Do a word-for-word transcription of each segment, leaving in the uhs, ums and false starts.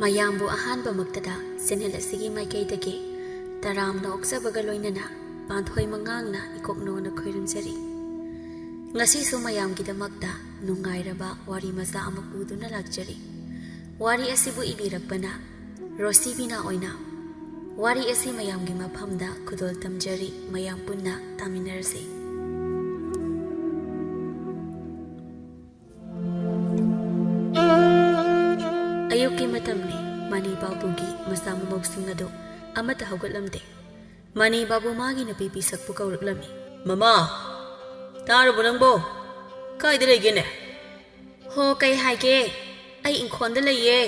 ꯃꯌꯥꯝꯕꯨ ꯑꯍꯥꯟꯕꯃꯛꯇꯗ ꯆꯦꯅꯦꯜ ꯑꯁꯤꯒꯤ ꯃꯥꯏꯀꯩꯗꯒꯤ ꯇꯔꯥꯝꯅ ꯑꯣꯛꯆꯕꯒ ꯂꯣꯏꯅꯅ ꯄꯥꯟꯊꯣꯏ ꯃꯉꯥꯡꯅ ꯏꯀꯣꯛꯅꯣꯅ ꯈꯣꯏꯔꯨꯝꯖꯔꯤ꯫ ꯉꯁꯤꯁꯨ ꯃꯌꯥꯝꯒꯤꯗꯃꯛꯇ ꯅꯨꯡꯉꯥꯏꯔꯕ ꯋꯥꯔꯤ ꯃꯆꯥ ꯑꯃ ꯄꯨꯗꯨꯅ ꯂꯥꯛꯆꯔꯤ꯫ ꯋꯥꯔꯤ ꯑꯁꯤꯕꯨ ꯏꯕꯤꯔꯛꯄꯅ ꯔꯣꯁꯤꯕꯤꯅꯥ ꯑꯣꯏꯅ꯫ ꯋꯥꯔꯤ ꯑꯁꯤ ꯃꯌꯥꯝꯒꯤ ꯃꯐꯝꯗ ꯈꯨꯗꯣꯜ ꯇꯝꯖꯔꯤ, ꯃꯌꯥꯝ ꯄꯨꯟꯅ ꯇꯥꯃꯤꯟꯅꯔꯁꯤ꯫ ꯑꯌꯨꯛꯀꯤ ꯃꯇꯝꯅꯤ꯫ ꯃꯅꯤ ꯕꯥꯕꯨꯒꯤ ꯃꯆꯥ ꯃꯃꯧꯁꯤꯡ ꯑꯗꯨ ꯑꯃꯠꯇ ꯍꯧꯒꯠꯂꯝꯗꯦ꯫ ꯃꯅꯤ ꯕꯥꯕꯨ ꯃꯥꯒꯤ ꯅꯨꯄꯤ ꯄꯤꯁꯛꯄꯨ ꯀꯧꯔꯛꯂꯝꯃꯤ꯫ "ꯃꯃꯥ, ꯇꯥꯔꯕꯣ ꯅꯪꯕꯣ? ꯀꯥꯏꯗ ꯂꯩꯒꯦꯅꯦ?" "ꯍꯣ, ꯀꯩ ꯍꯥꯏꯒꯦ? ꯑꯩ ꯏꯪꯈꯣꯜꯗ ꯂꯩꯌꯦ꯫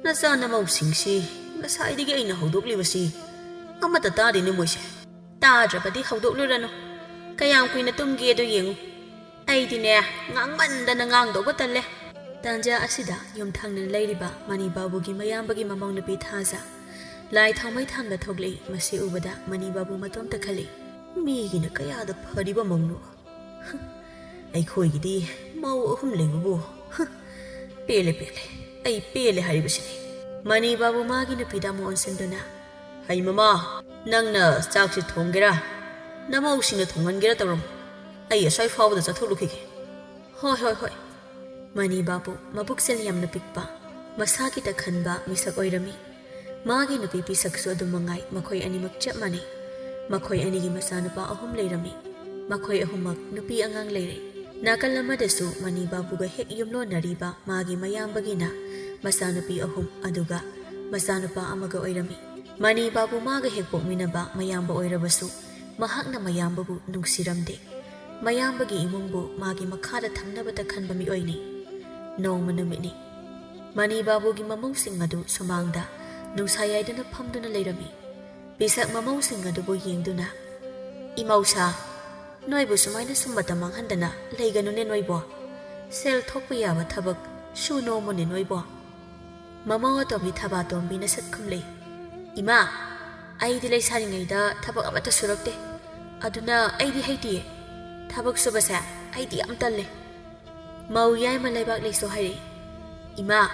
ꯅꯆꯥ ꯅꯃꯧꯁꯤꯡꯁꯤ ꯉꯁꯥꯏꯗꯒꯤ ꯑꯩꯅ ꯍꯧꯗꯣꯛꯂꯤꯕꯁꯤ ꯑꯃꯠꯇ ꯇꯥꯗꯦꯅꯦ ꯃꯣꯏꯁꯦ꯫ ꯇꯥꯗ꯭ꯔꯕꯗꯤ ꯍꯧꯗꯣꯛꯂꯨꯔꯅꯨ꯫ ꯀꯌꯥꯝ ꯀꯨꯏꯅ ꯇꯨꯝꯒꯦꯗꯣ ꯌꯦꯡꯉꯨ꯫ ꯑꯩꯗꯤꯅꯦ, ꯉꯥꯡꯃꯟꯗꯅ ꯉꯥꯡꯗꯧꯕ ꯇꯜꯂꯦ꯫" ꯇꯥꯟꯖꯥ ꯑꯁꯤꯗ ꯌꯨꯝꯊꯪꯅꯅ ꯂꯩꯔꯤꯕ ꯃꯅꯤ ꯕꯥꯕꯨꯒꯤ ꯃꯌꯥꯝꯕꯒꯤ ꯃꯃꯧ ꯅꯨꯄꯤ ꯊꯥꯖ ꯂꯥꯏ ꯊꯥꯎꯃꯩ ꯊꯥꯟꯕ ꯊꯣꯛꯂꯛꯏ꯫ ꯃꯁꯤ ꯎꯕꯗ ꯃꯅꯤ ꯕꯥꯕꯨ ꯃꯇꯣꯝꯇ ꯈꯜꯂꯤ, "ꯃꯤꯒꯤꯅ ꯀꯌꯥꯗ ꯐꯔꯤꯕ ꯃꯧꯅꯣ꯫ ꯑꯩꯈꯣꯏꯒꯤꯗꯤ ꯃꯧ ꯑꯍꯨꯝ ꯂꯩꯕꯕꯨ꯫ ꯄꯦꯜꯂꯦ, ꯄꯦꯜꯂꯦ꯫ ꯑꯩ ꯄꯦꯜꯂꯦ ꯍꯥꯏꯔꯤꯕꯁꯤꯅꯤ꯫" ꯃꯅꯤ ꯕꯥꯕꯨ ꯃꯥꯒꯤ ꯅꯨꯄꯤꯗ ꯑꯃꯨꯛ ꯑꯣꯟꯁꯤꯟꯗꯨꯅ, "ꯍꯩ ꯃꯃꯥ, ꯅꯪꯅ ꯆꯥꯛꯁꯤ ꯊꯣꯡꯒꯦꯔꯥ? ꯅꯃꯧꯁꯤꯡꯅ ꯊꯣꯡꯍꯟꯒꯦꯔꯥ ꯇꯧꯔꯝꯃꯨ꯫ ꯑꯩ ꯑꯁ꯭ꯋꯥꯏ ꯐꯥꯎꯕꯗ ꯆꯠꯊꯣꯛꯂꯨꯈꯤꯒꯦ꯫" "ꯍꯣꯏ, ꯍꯣꯏ, ꯍꯣꯏ꯫" ꯃꯅꯤ ꯕꯥꯕꯨ ꯃꯕꯨꯛꯆꯦꯜ ꯌꯥꯝꯅ ꯄꯤꯛꯄ, ꯃꯁꯥꯒꯤꯇ ꯈꯟꯕ ꯃꯤꯁꯛ ꯑꯣꯏꯔꯝꯃꯤ꯫ ꯃꯥꯒꯤ ꯅꯨꯄꯤ ꯄꯤꯁꯛꯁꯨ ꯑꯗꯨꯝ ꯃꯉꯥꯏ, ꯃꯈꯣꯏ ꯑꯅꯤꯃꯛ ꯆꯞ ꯃꯥꯟꯅꯩ꯫ ꯃꯈꯣꯏ ꯑꯅꯤꯒꯤ ꯃꯆꯥꯅꯨꯄꯥ ꯑꯍꯨꯝ ꯂꯩꯔꯝꯃꯤ꯫ ꯃꯈꯣꯏ ꯑꯍꯨꯝꯃꯛ ꯅꯨꯄꯤ ꯑꯉꯥꯡ ꯂꯩꯔꯦ꯫ ꯅꯥꯀꯜ ꯑꯃꯗꯁꯨ ꯃꯅꯤ ꯕꯥꯕꯨꯒ ꯍꯦꯛ ꯌꯨꯝꯂꯣꯟꯅꯔꯤꯕ ꯃꯥꯒꯤ ꯃꯌꯥꯝꯕꯒꯤꯅ ꯃꯆꯥꯅꯨꯄꯤ ꯑꯍꯨꯝ, ꯑꯗꯨꯒ ꯃꯆꯥꯅꯨꯄꯥ ꯑꯃꯒ ꯑꯣꯏꯔꯝꯃꯤ꯫ ꯃꯅꯤ ꯕꯥꯕꯨ ꯃꯥꯒ ꯍꯦꯛ ꯄꯣꯛꯃꯤꯟꯅꯕ ꯃꯌꯥꯝꯕ ꯑꯣꯏꯔꯕꯁꯨ, ꯃꯍꯥꯛꯅ ꯃꯌꯥꯝꯕꯕꯨ ꯅꯨꯡꯁꯤꯔꯝꯗꯦ꯫ ꯃꯌꯥꯝꯕꯒꯤ ꯏꯃꯨꯡꯕꯨ ꯃꯥꯒꯤ ꯃꯈꯥꯗ ꯊꯝꯅꯕꯇ ꯈꯟꯕ ꯃꯤꯑꯣꯏꯅꯤ꯫ ꯅꯣꯡꯃ ꯅꯨꯃꯤꯠꯅꯤ꯫ ꯃꯅꯤ ꯕꯥꯕꯨꯒꯤ ꯃꯃꯧꯁꯤꯡ ꯑꯗꯨ ꯁꯨꯃꯥꯡꯗ ꯅꯨꯡꯁꯥ ꯌꯥꯏꯗꯨꯅ ꯐꯝꯗꯨꯅ ꯂꯩꯔꯝꯃꯤ꯫ ꯄꯤꯁꯛ ꯃꯃꯧꯁꯤꯡ ꯑꯗꯨꯕꯨ ꯌꯦꯡꯗꯨꯅ, "ꯏꯃꯧꯁꯥ, ꯅꯣꯏꯕꯨ ꯁꯨꯃꯥꯏꯅ ꯁꯨꯝ ꯃꯇꯝ ꯃꯥꯡꯍꯟꯗꯅ ꯂꯩꯒꯅꯨꯅꯦ ꯅꯣꯏꯕꯣ꯫ ꯁꯦꯜ ꯊꯣꯛꯄ ꯌꯥꯕ ꯊꯕꯛ ꯁꯨ ꯅꯣꯝꯃꯨꯅꯦ ꯅꯣꯏꯕꯣ꯫" ꯃꯃꯧ ꯑꯇꯣꯝꯕꯤ ꯊꯕꯥꯇꯣꯝꯕꯤꯅ ꯁꯠ ꯈꯨꯝꯂꯦ, "ꯏꯃꯥ, ꯑꯩꯗꯤ ꯂꯩꯁꯥꯔꯤꯉꯩꯗ ꯊꯕꯛ ꯑꯃꯠꯇ ꯁꯨꯔꯛꯇꯦ꯫ ꯑꯗꯨꯅ ꯑꯩꯗꯤ ꯍꯩꯇꯤꯌꯦ꯫ ꯊꯕꯛ ꯁꯨꯕꯁꯦ ꯑꯩꯗꯤ ꯌꯥꯝ ꯇꯜꯂꯦ꯫" ꯃꯧ ꯌꯥꯏꯃ ꯂꯩꯕꯥꯛꯂꯩꯁꯨ ꯍꯥꯏꯔꯛꯏ, "ꯏꯃꯥ,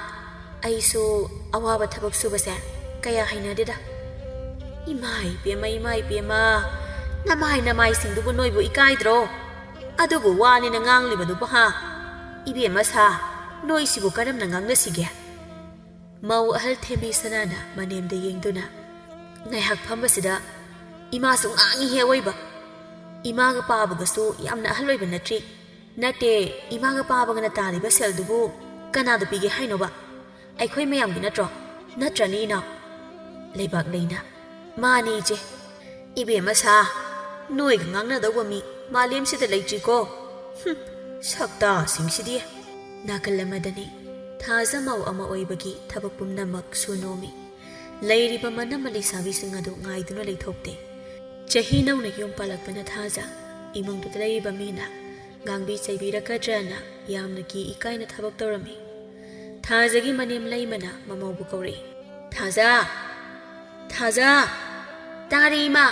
ꯑꯩꯁꯨ ꯑꯋꯥꯕ ꯊꯕꯛ ꯁꯨꯕꯁꯦ ꯀꯌꯥ ꯍꯩꯅꯗꯦꯗ꯫ ꯏꯃꯥ ꯏꯕꯦꯝꯃ, ꯏꯃꯥ ꯏꯕꯦꯝꯃ, ꯅꯃꯥꯏ ꯅꯃꯥꯏꯁꯤꯡꯗꯨꯕꯨ ꯅꯣꯏꯕꯨ ꯏꯀꯥꯏꯗ꯭ꯔꯣ? ꯑꯗꯨꯕꯨ ꯋꯥꯅꯤꯅ ꯉꯥꯡꯂꯤꯕꯗꯨꯕꯨ ꯍꯥ? ꯏꯕꯦꯝꯃ ꯁꯥ, ꯅꯣꯏꯁꯤꯕꯨ ꯀꯔꯝꯅ ꯉꯥꯡꯅꯁꯤꯒꯦ? ꯃꯧ ꯑꯍꯜ ꯊꯦꯝꯕꯤ ꯁꯅꯥꯅ ꯃꯅꯦꯝꯗ ꯌꯦꯡꯗꯨꯅ, ꯉꯥꯏꯍꯥꯛ ꯐꯝꯕꯁꯤꯗ ꯏꯃꯥꯁꯨ ꯉꯥꯡꯉꯤꯍꯦ ꯑꯋꯣꯏꯕ꯫ ꯏꯃꯥꯒ ꯄꯥꯕꯒꯁꯨ ꯌꯥꯝꯅ ꯑꯍꯜ ꯑꯣꯏꯕ ꯅꯠꯇ꯭ꯔꯤ꯫ ꯅꯠꯇꯦ, ꯏꯃꯥꯒ ꯄꯥꯕꯒꯅ ꯇꯥꯜꯂꯤꯕ ꯁꯦꯜꯗꯨꯕꯨ ꯀꯅꯥꯗ ꯄꯤꯒꯦ ꯍꯥꯏꯅꯣꯕ? ꯑꯩꯈꯣꯏ ꯃꯌꯥꯝꯒꯤ ꯅꯠꯇ꯭ꯔꯣ? ꯅꯠꯇ꯭ꯔꯅꯦ ꯏꯅꯥꯎ? ꯂꯩꯕꯥꯛ ꯂꯩꯅ꯫ ꯃꯥꯅꯦ ꯏꯆꯦ꯫ ꯏꯕꯦꯝꯃ ꯁꯥ, ꯅꯣꯏꯒ ꯉꯥꯡꯅꯗꯧꯕ ꯃꯤ ꯃꯥꯂꯦꯝꯁꯤꯗ ꯂꯩꯇ꯭ꯔꯤꯀꯣ꯫ ꯍꯨꯝ, ꯁꯛꯇꯥꯁꯤꯡꯁꯤꯗꯤ꯫ ꯅꯥꯀꯜ ꯑꯃꯗꯅꯤ ꯊꯥꯖ ꯃꯧ ꯑꯃ ꯑꯣꯏꯕꯒꯤ ꯊꯕꯛ ꯄꯨꯝꯅꯃꯛ ꯁꯨ ꯅꯣꯝꯃꯤ꯫ ꯂꯩꯔꯤꯕ ꯃꯅꯝꯃ ꯂꯩꯁꯥꯕꯤꯁꯤꯡ ꯑꯗꯨ ꯉꯥꯏꯗꯨꯅ ꯂꯩꯊꯣꯛꯇꯦ꯫ ꯆꯍꯤ ꯅꯧꯅ ꯌꯨꯝ ꯄꯥꯜꯂꯛꯄꯅ ꯊꯥꯖ ꯏꯃꯨꯡꯗꯨꯗ ꯂꯩꯔꯤꯕ ꯃꯤꯅ ꯉꯥꯡꯕꯤ ꯆꯩꯕꯤꯔꯛꯀꯗ꯭ꯔꯅ ꯌꯥꯝꯅ ꯀꯤ ꯏꯀꯥꯏꯅ ꯊꯕꯛ ꯇꯧꯔꯝꯃꯤ꯫ ꯊꯥꯖꯒꯤ ꯃꯅꯦꯝ ꯂꯩꯃꯅ ꯃꯃꯧꯕꯨ ꯀꯧꯔꯛꯏ꯫ "ꯊꯥꯖ! ꯊꯥꯖ!" "ꯇꯥꯔꯦ ꯏꯃꯥ!"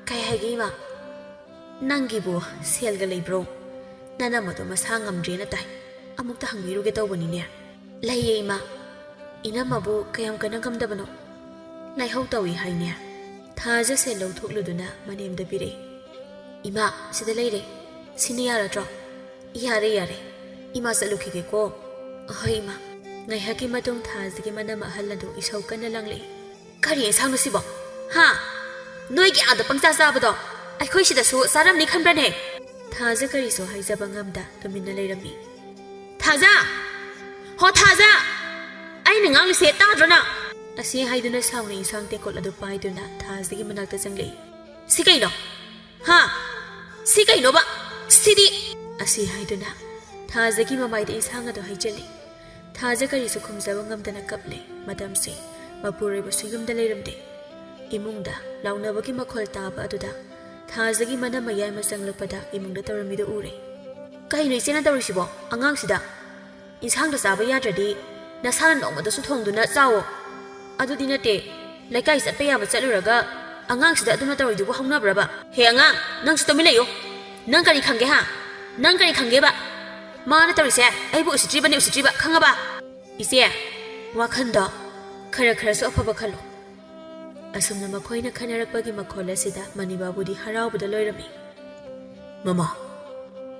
"ꯀꯩ ꯍꯥꯏꯒꯦ ꯏꯃꯥ?" "ꯅꯪꯒꯤꯕꯨ ꯁꯦꯜꯒ ꯂꯩꯕ꯭ꯔꯣ? ꯅꯅꯝꯃꯗꯣ ꯃꯁꯥ ꯉꯝꯗ꯭ꯔꯦꯅ ꯇꯥꯏ꯫ ꯑꯃꯨꯛꯇ ꯍꯪꯕꯤꯔꯨꯒꯦ ꯇꯧꯕꯅꯤꯅꯦ꯫" "ꯂꯩꯌꯦ ꯏꯃꯥ꯫ ꯏꯅꯝꯃꯕꯨ ꯀꯌꯥꯝ ꯀꯟꯅ ꯉꯝꯗꯕꯅꯣ?" "ꯂꯥꯏꯍꯧ ꯇꯧꯏ ꯍꯥꯏꯅꯦ꯫" ꯊꯥꯖ ꯁꯦꯜ ꯂꯧꯊꯣꯛꯂꯨꯗꯨꯅ ꯃꯅꯦꯝꯗ ꯄꯤꯔꯛꯏ꯫ "ꯏꯃꯥ, ꯁꯤꯗ ꯂꯩꯔꯦ꯫ ꯁꯤꯅ ꯌꯥꯔꯗ꯭ꯔꯣ?" "ꯌꯥꯔꯦ, ꯌꯥꯔꯦ꯫ ꯏꯃꯥ ꯆꯠꯂꯨꯈꯤꯒꯦꯀꯣ꯫" "ꯑꯍꯣꯏ ꯏꯃꯥ꯫" ꯉꯥꯏꯍꯥꯛꯀꯤ ꯃꯇꯨꯡ ꯊꯥꯖꯒꯤ ꯃꯅꯝ ꯑꯍꯜ ꯑꯗꯨ ꯏꯁꯧ ꯀꯟꯅ ꯂꯥꯡꯂꯛꯏ꯫ "ꯀꯔꯤ ꯏꯟꯁꯥꯡꯅꯣ ꯁꯤꯕꯣ? ꯍꯥ? ꯅꯣꯏꯒꯤ ꯑꯥꯗ ꯄꯪꯆꯥ ꯆꯥꯕꯗꯣ ꯑꯩꯈꯣꯏ ꯁꯤꯗꯁꯨ ꯆꯥꯔꯝꯅꯤ ꯈꯟꯕ꯭ꯔꯅꯦ?" ꯊꯥꯖ ꯀꯔꯤꯁꯨ ꯍꯥꯏꯖꯕ ꯉꯝꯗ ꯇꯨꯃꯤꯟꯅ ꯂꯩꯔꯝꯃꯤ꯫ "ꯊꯥꯖ! ꯍꯣ ꯊꯥꯖ! ꯑꯩꯅ ꯉꯥꯡꯂꯤꯁꯦ ꯇꯥꯗ꯭ꯔꯣ ꯅꯪ?" ꯑꯁꯤ ꯍꯥꯏꯗꯨꯅ ꯁꯥꯎꯅ ꯏꯟꯁꯥꯡ ꯇꯦꯡꯀꯣꯠ ꯑꯗꯨ ꯄꯥꯏꯗꯨꯅ ꯊꯥꯖꯒꯤ ꯃꯅꯥꯛꯇ ꯆꯪꯂꯛꯏ꯫ "ꯁꯤ ꯀꯩꯅꯣ? ꯍꯥ? ꯁꯤ ꯀꯩꯅꯣꯕ? ꯁꯤꯗꯤ!" ꯑꯁꯤ ꯍꯥꯏꯗꯨꯅ ꯊꯥꯖꯒꯤ ꯃꯃꯥꯏꯗ ꯏꯟꯁꯥꯡ ꯑꯗꯨ ꯍꯩꯖꯤꯜꯂꯤ꯫ ꯊꯥꯖ ꯀꯔꯤꯁꯨ ꯈꯨꯝꯖꯕ ꯉꯝꯗꯅ ꯀꯞꯂꯦ꯫ ꯃꯇꯝꯁꯦ ꯃꯄꯨꯔꯣꯏꯕꯁꯨ ꯌꯨꯝꯗ ꯂꯩꯔꯝꯗꯦ꯫ ꯏꯃꯨꯡꯗ ꯂꯥꯎꯅꯕꯒꯤ ꯃꯈꯣꯜ ꯇꯥꯕ ꯑꯗꯨꯗ ꯊꯥꯖꯒꯤ ꯃꯅꯝ ꯃꯌꯥꯏꯃ ꯆꯪꯂꯛꯄꯗ ꯏꯃꯨꯡꯗ ꯇꯧꯔꯝꯃꯤꯗꯨ ꯎꯔꯦ꯫ "ꯀꯩꯅꯣ ꯏꯆꯦꯅ ꯇꯧꯔꯤꯁꯤꯕꯣ? ꯑꯉꯥꯡꯁꯤꯗ ꯏꯟꯁꯥꯡꯗ ꯆꯥꯕ ꯌꯥꯗ꯭ꯔꯗꯤ ꯅꯁꯥꯅ ꯅꯣꯡꯃꯗꯁꯨ ꯊꯣꯡꯗꯨꯅ ꯆꯥꯋꯣ꯫ ꯑꯗꯨꯗꯤ ꯅꯠꯇꯦ, ꯂꯩꯀꯥꯏ ꯆꯠꯄ ꯌꯥꯕ ꯆꯠꯂꯨꯔꯒ ꯑꯉꯥꯡꯁꯤꯗ ꯑꯗꯨꯝꯅ ꯇꯧꯔꯤꯗꯨꯕꯨ ꯍꯧꯅꯕ꯭ꯔꯕ?" "ꯍꯦ ꯑꯉꯥꯡ, ꯅꯪꯁꯨ ꯇꯨꯃꯤꯟ ꯂꯩꯌꯨ꯫ ꯅꯪ ꯀꯔꯤ ꯈꯪꯒꯦ ꯍꯥ? ꯅꯪ ꯀꯔꯤ ꯈꯪꯒꯦꯕ? ꯃꯥꯅ ꯇꯧꯔꯤꯁꯦ ꯑꯩꯕꯨ ꯎꯁꯤꯠꯇ꯭ꯔꯤꯕꯅꯤ, ꯎꯁꯤꯠꯇ꯭ꯔꯤꯕ, ꯈꯪꯉꯕ?" "ꯏꯆꯦ, ꯋꯥꯈꯟꯗꯣ ꯈꯔ ꯈꯔꯁꯨ ꯑꯐꯕ ꯈꯜꯂꯣ꯫ ꯑꯁꯨꯝꯅ ꯃꯈꯣꯏꯅ ꯈꯟꯅꯔꯛꯄꯒꯤ ꯃꯈꯣꯜ ꯑꯁꯤꯗ ꯃꯅꯤꯕꯥꯕꯨꯗꯤ ꯍꯔꯥꯎꯕꯗ ꯂꯣꯏꯔꯝꯃꯤ꯫ "ꯃꯃꯥ,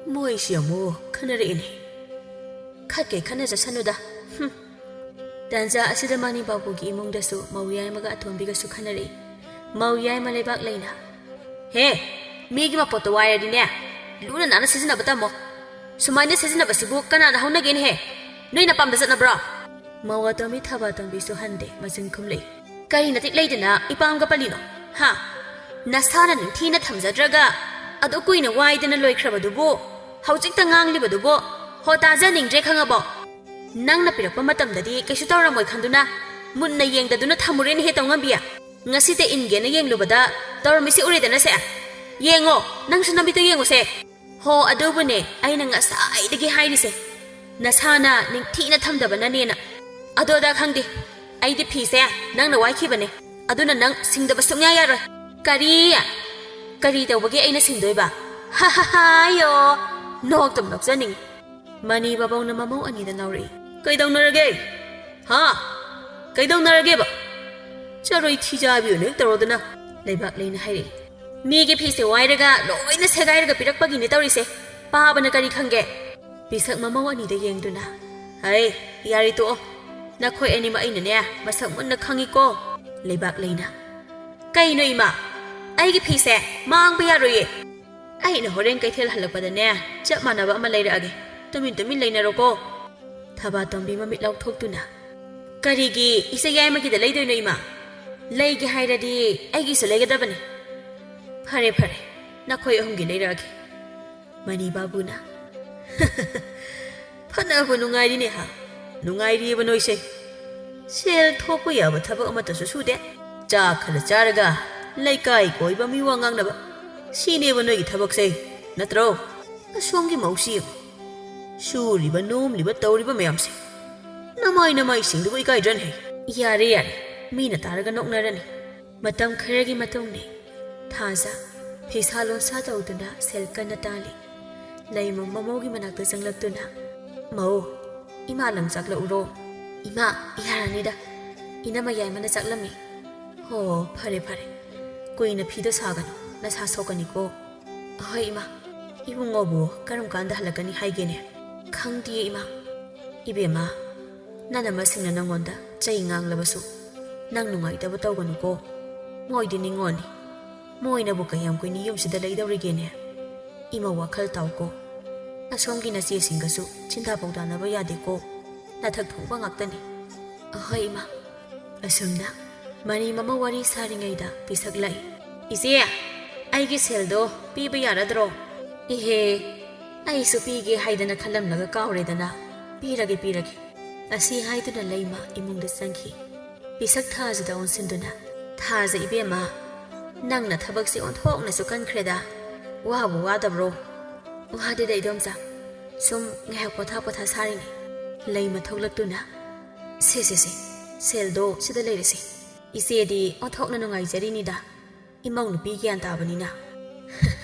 ꯃꯣꯏꯁꯤ ꯑꯃꯨꯛ ꯈꯟꯅꯔꯛꯏꯅꯦ꯫ ꯈꯠꯀꯦ ꯈꯟꯅꯖꯁꯅꯨꯗ꯫ ꯍꯨꯝ꯫ ꯇꯥꯟꯖꯥ ꯑꯁꯤꯗ ꯃꯅꯤꯕꯥꯕꯨꯒꯤ ꯏꯃꯨꯡꯗꯁꯨ ꯃꯧ ꯌꯥꯏꯃꯒ ꯑꯇꯣꯝꯕꯤꯒꯁꯨ ꯈꯟꯅꯔꯛꯏ꯫ ꯃꯧ ꯌꯥꯏꯃ ꯂꯩꯕꯥꯛ ꯂꯩꯅ, "ꯍꯦ, ꯃꯤꯒꯤ ꯃꯄꯣꯠꯇꯣ ꯋꯥꯏꯔꯗꯤꯅꯦ, ꯂꯨꯅ ꯅꯥꯟꯅ ꯁꯤꯖꯤꯟꯅꯕ ꯇꯝꯃꯣ꯫ ꯁꯨꯃꯥꯏꯅ ꯁꯤꯖꯤꯟꯅꯕꯁꯤꯕꯨ ꯀꯅꯥꯅ ꯍꯧꯅꯒꯦꯅꯦꯍꯦ? ꯅꯣꯏ ꯅꯄꯥꯝꯗ ꯆꯠꯅꯕ꯭ꯔꯣ?" ꯃꯧ ꯑꯇꯣꯝꯕꯤ ꯊꯕꯥꯇꯣꯝꯕꯤꯁꯨ ꯍꯟꯗꯦ, ꯃꯆꯤꯟ ꯈꯨꯝꯂꯛꯏ꯫ "ꯀꯔꯤ ꯅꯇꯤꯛ ꯂꯩꯗꯅ ꯏꯄꯥꯝꯒ ꯄꯜꯂꯤꯅꯣ? ꯍꯥ? ꯅꯁꯥꯅ ꯅꯤꯡꯊꯤꯅ ꯊꯝꯖꯗ꯭ꯔꯒ ꯑꯗꯨ ꯀꯨꯏꯅ ꯋꯥꯏꯗꯅ ꯂꯣꯏꯈ꯭ꯔꯕꯗꯨꯕꯨ ꯍꯧꯖꯤꯛꯇ ꯉꯥꯡꯂꯤꯕꯗꯨꯕꯨ? ꯍꯣ, ꯇꯥꯖꯅꯤꯡꯗ꯭ꯔꯦ, ꯈꯪꯉꯕꯣ? ꯅꯪꯅ ꯄꯤꯔꯛꯄ ꯃꯇꯝꯗꯗꯤ ꯀꯩꯁꯨ ꯇꯧꯔꯝꯃꯣꯏ ꯈꯟꯗꯨꯅ ꯃꯨꯟꯅ ꯌꯦꯡꯗꯗꯨꯅ ꯊꯝꯃꯨꯔꯦꯅꯦꯍꯦ, ꯇꯧꯉꯝꯕꯤ꯫ ꯉꯁꯤꯇ ꯏꯟꯒꯦꯅ ꯌꯦꯡꯂꯨꯕꯗ ꯇꯧꯔꯝꯃꯤꯁꯤ ꯎꯔꯦꯗꯅꯁꯦ꯫ ꯌꯦꯡꯉꯣ, ꯅꯪꯁꯨ ꯅꯃꯤꯠꯇꯣ ꯌꯦꯡꯉꯨꯁꯦ꯫ ꯍꯣ, ꯑꯗꯨꯕꯨꯅꯦ ꯑꯩꯅ ꯉꯁꯥꯏꯗꯒꯤ ꯍꯥꯏꯔꯤꯁꯦ, ꯅꯁꯥꯅ ꯅꯤꯡꯊꯤꯅ ꯊꯝꯗꯕꯅꯅꯦꯅ꯫ ꯑꯗꯣ ꯑꯗꯥ ꯈꯪꯗꯦ, ꯑꯩꯗꯤ ꯐꯤꯁꯦ ꯅꯪꯅ ꯋꯥꯏꯈꯤꯕꯅꯦ, ꯑꯗꯨꯅ ꯅꯪ ꯁꯤꯡꯗꯕ ꯁꯨꯡꯌꯥ ꯌꯥꯔꯣꯏ꯫" "ꯀꯔꯤ? ꯀꯔꯤ ꯇꯧꯕꯒꯤ ꯑꯩꯅ ꯁꯤꯡꯗꯣꯏꯕ? ꯍꯥ ꯍꯥ ꯍꯥ, ꯑꯌꯣ!" ꯅꯣꯛꯇꯕ ꯅꯣꯛꯆꯅꯤꯡꯉꯤ꯫ ꯃꯅꯤ ꯕꯥꯕꯧꯅ ꯃꯃꯧ ꯑꯅꯤꯗ ꯂꯥꯎꯔꯛꯏ꯫ "ꯀꯩꯗꯧꯅꯔꯒꯦ? ꯍꯥ? ꯀꯩꯗꯧꯅꯔꯒꯦꯕ? ꯆꯔꯣꯏ ꯊꯤꯖꯥꯕꯤ ꯑꯣꯏꯅ ꯍꯦꯛ ꯇꯧꯔꯗꯅ꯫" ꯂꯩꯕꯥꯛ ꯂꯩꯅ ꯍꯥꯏꯔꯛꯏ꯫ "ꯃꯤꯒꯤ ꯐꯤꯁꯦ ꯋꯥꯏꯔꯒ ꯂꯣꯏꯅ ꯁꯦꯒꯥꯏꯔꯒ ꯄꯤꯔꯛꯄꯒꯤꯅꯦ ꯇꯧꯔꯤꯁꯦ꯫ ꯄꯥꯕꯅ ꯀꯔꯤ ꯈꯪꯒꯦ?" ꯄꯤꯁꯛ ꯃꯃꯧ ꯑꯅꯤꯗ ꯌꯦꯡꯗꯨꯅ, "ꯍꯩ, ꯌꯥꯔꯦ ꯇꯣꯛꯑꯣ꯫ ꯅꯈꯣꯏ ꯑꯅꯤꯃꯛ ꯑꯩꯅꯅꯦ ꯃꯁꯛ ꯃꯨꯟꯅ ꯈꯪꯉꯤꯀꯣ꯫" ꯂꯩꯕꯥꯛ ꯂꯩꯅ, "ꯀꯩꯅꯣ ꯏꯃꯥ? ꯑꯩꯒꯤ ꯐꯤꯁꯦ ꯃꯥꯡꯕ ꯌꯥꯔꯣꯏꯌꯦ꯫ ꯑꯩꯅ ꯍꯣꯔꯦꯟ ꯀꯩꯊꯦꯜ ꯍꯜꯂꯛꯄꯗꯅꯦ ꯆꯞ ꯃꯥꯟꯅꯕ ꯑꯃ ꯂꯩꯔꯛꯑꯒꯦ꯫ ꯇꯨꯃꯤꯟ ꯇꯨꯃꯤꯟ ꯂꯩꯅꯔꯣꯀꯣ꯫" ꯊꯕꯥꯇꯣꯝꯕꯤ ꯃꯃꯤꯠ ꯂꯥꯎꯊꯣꯛꯇꯨꯅ, "ꯀꯔꯤꯒꯤ ꯏꯆꯦ ꯌꯥꯏꯃꯒꯤꯗ ꯂꯩꯗꯣꯏꯅꯣ ꯏꯃꯥ? ꯂꯩꯒꯦ ꯍꯥꯏꯔꯗꯤ ꯑꯩꯒꯤꯁꯨ ꯂꯩꯒꯗꯕꯅꯤ꯫" "ꯐꯔꯦ ꯐꯔꯦ, ꯅꯈꯣꯏ ꯑꯍꯨꯝꯒꯤ ꯂꯩꯔꯛꯑꯒꯦ꯫" ꯃꯅꯤ ꯕꯥꯕꯨꯅ, "ꯐꯅꯕ ꯅꯨꯡꯉꯥꯏꯔꯤꯅꯦ ꯍꯥ? ꯅꯨꯡꯉꯥꯏꯔꯤꯑꯕ ꯅꯣꯏꯁꯦ꯫ ꯁꯦꯜ ꯊꯣꯛꯄ ꯌꯥꯕ ꯊꯕꯛ ꯑꯃꯠꯇꯁꯨ ꯁꯨꯗꯦ꯫ ꯆꯥꯛ ꯈꯔ ꯆꯥꯔꯒ ꯂꯩꯀꯥꯏ ꯀꯣꯏꯕ, ꯃꯤ ꯋꯥ ꯉꯥꯡꯅꯕ, ꯁꯤꯅꯦꯕ ꯅꯣꯏꯒꯤ ꯊꯕꯛꯁꯦ, ꯅꯠꯇ꯭ꯔꯣ? ꯑꯁꯣꯝꯒꯤ ꯃꯧꯁꯤ ꯌꯦꯡꯉꯨ꯫ ꯁꯨꯔꯤꯕ, ꯅꯣꯝꯂꯤꯕ, ꯇꯧꯔꯤꯕ ꯃꯌꯥꯝꯁꯦ꯫ ꯅꯃꯥꯏ ꯅꯃꯥꯏꯁꯤꯡꯗꯨꯕꯨ ꯏꯀꯥꯏꯗ꯭ꯔꯅꯦ?" "ꯌꯥꯔꯦ ꯌꯥꯔꯦ, ꯃꯤꯅ ꯇꯥꯔꯒ ꯅꯣꯛꯅꯔꯅꯤ꯫" ꯃꯇꯝ ꯈꯔꯒꯤ ꯃꯇꯨꯡꯅꯤ꯫ ꯊꯥꯖ ꯐꯤꯁꯥ ꯂꯣꯟꯁꯥ ꯇꯧꯗꯨꯅ ꯁꯦꯜ ꯀꯟꯅ ꯇꯥꯜꯂꯤ꯫ ꯂꯩꯃ ꯃꯃꯧꯒꯤ ꯃꯅꯥꯛꯇ ꯆꯪꯂꯛꯇꯨꯅ, "ꯃꯧ, ꯏꯃꯥ ꯂꯪꯆꯥꯛ ꯂꯧꯔꯣ꯫" "ꯏꯃꯥ, ꯌꯥꯔꯅꯤꯗ꯫ ꯏꯅꯝꯃ ꯌꯥꯏꯃꯅ ꯆꯥꯛꯂꯝꯃꯤ꯫" "ꯍꯣ, ꯐꯔꯦ, ꯐꯔꯦ꯫ ꯀꯨꯏꯅ ꯐꯤꯗꯣ ꯁꯥꯒꯅꯨ, ꯅꯁꯥ ꯁꯣꯛꯀꯅꯤꯀꯣ꯫" "ꯑꯍꯣꯏ, ꯏꯃꯥ꯫ ꯏꯕꯨꯡꯉꯣꯕꯨ ꯀꯔꯝ ꯀꯥꯟꯗ ꯍꯜꯂꯛꯀꯅꯤ ꯍꯥꯏꯒꯦꯅꯦ?" "ꯈꯪꯗꯤꯌꯦ, ꯏꯃꯥ꯫" "ꯏꯕꯦꯝꯃ, ꯅꯅꯝꯃꯁꯤꯡꯅ ꯅꯪꯉꯣꯟꯗ ꯆꯩ ꯉꯥꯡꯂꯕꯁꯨ ꯅꯪ ꯅꯨꯡꯉꯥꯏꯇꯕ ꯇꯧꯒꯅꯨꯀꯣ꯫ ꯃꯣꯏꯗꯤ ꯅꯤꯉꯣꯜꯅꯤ꯫ ꯃꯣꯏꯅꯕꯨ ꯀꯌꯥꯝ ꯀꯨꯏꯅ ꯌꯨꯝꯁꯤꯗ ꯂꯩꯗꯧꯔꯤꯒꯦꯅꯦ? ꯏꯃꯧ, ꯋꯥꯈꯜ ꯇꯥꯎꯀꯣ꯫ ꯑꯁꯣꯝꯒꯤ ꯅꯆꯦꯁꯤꯡꯒꯁꯨ ꯆꯤꯟꯗꯥ ꯄꯥꯎꯗꯥꯅꯕ ꯌꯥꯗꯦꯀꯣ꯫ ꯅꯊꯛ ꯊꯣꯡꯕ ꯉꯥꯛꯇꯅꯤ꯫" "ꯑꯍꯣꯏ, ꯏꯃꯥ꯫" ꯑꯁꯨꯝꯅ ꯃꯔꯤ ꯃꯃꯥ ꯋꯥꯔꯤ ꯁꯥꯔꯤꯉꯩꯗ ꯄꯤꯁꯛ ꯂꯥꯛꯏ꯫ "ꯏꯆꯦ, ꯑꯩꯒꯤ ꯁꯦꯜꯗꯣ ꯄꯤꯕ ꯌꯥꯔꯗ꯭ꯔꯣ?" "ꯏꯍꯦ, ꯑꯩꯁꯨ ꯄꯤꯒꯦ ꯍꯥꯏꯗꯅ ꯈꯜꯂꯝꯂꯒ ꯀꯥꯎꯔꯦꯗꯅ꯫ ꯄꯤꯔꯒꯦ, ꯄꯤꯔꯒꯦ꯫" ꯑꯁꯤ ꯍꯥꯏꯗꯨꯅ ꯂꯩꯃ ꯏꯃꯨꯡꯗ ꯆꯪꯈꯤ꯫ ꯄꯤꯁꯛ ꯊꯥꯖꯗ ꯑꯣꯟꯁꯤꯟꯗꯨꯅ, "ꯊꯥꯖ ꯏꯕꯦꯝꯃ, ꯅꯪꯅ ꯊꯕꯛꯁꯦ ꯑꯣꯟꯊꯣꯛꯅꯁꯨ ꯀꯟꯈ꯭ꯔꯦꯗ꯫ ꯋꯥꯕꯨ ꯋꯥꯗꯕ꯭ꯔꯣ?" "ꯋꯥꯗꯦꯗ, ꯏꯗꯣꯝꯆꯥ꯫ ꯁꯨꯝ ꯉꯥꯏꯍꯥꯛ ꯄꯣꯊꯥ ꯄꯣꯊꯥ ꯁꯥꯔꯤꯅꯤ꯫" ꯂꯩꯃ ꯊꯣꯛꯂꯛꯇꯨꯅ, "ꯁꯦ, ꯁꯦ, ꯁꯦ, ꯁꯦꯜꯗꯣ ꯁꯤꯗ ꯂꯩꯔꯁꯦ꯫ ꯏꯆꯦꯗꯤ ꯑꯣꯟꯊꯣꯛꯅ ꯅꯨꯡꯉꯥꯏꯖꯔꯤꯅꯤꯗ, ꯏꯃꯧ ꯅꯨꯄꯤ ꯒ꯭ꯌꯥꯟ ꯇꯥꯕꯅꯤꯅ꯫"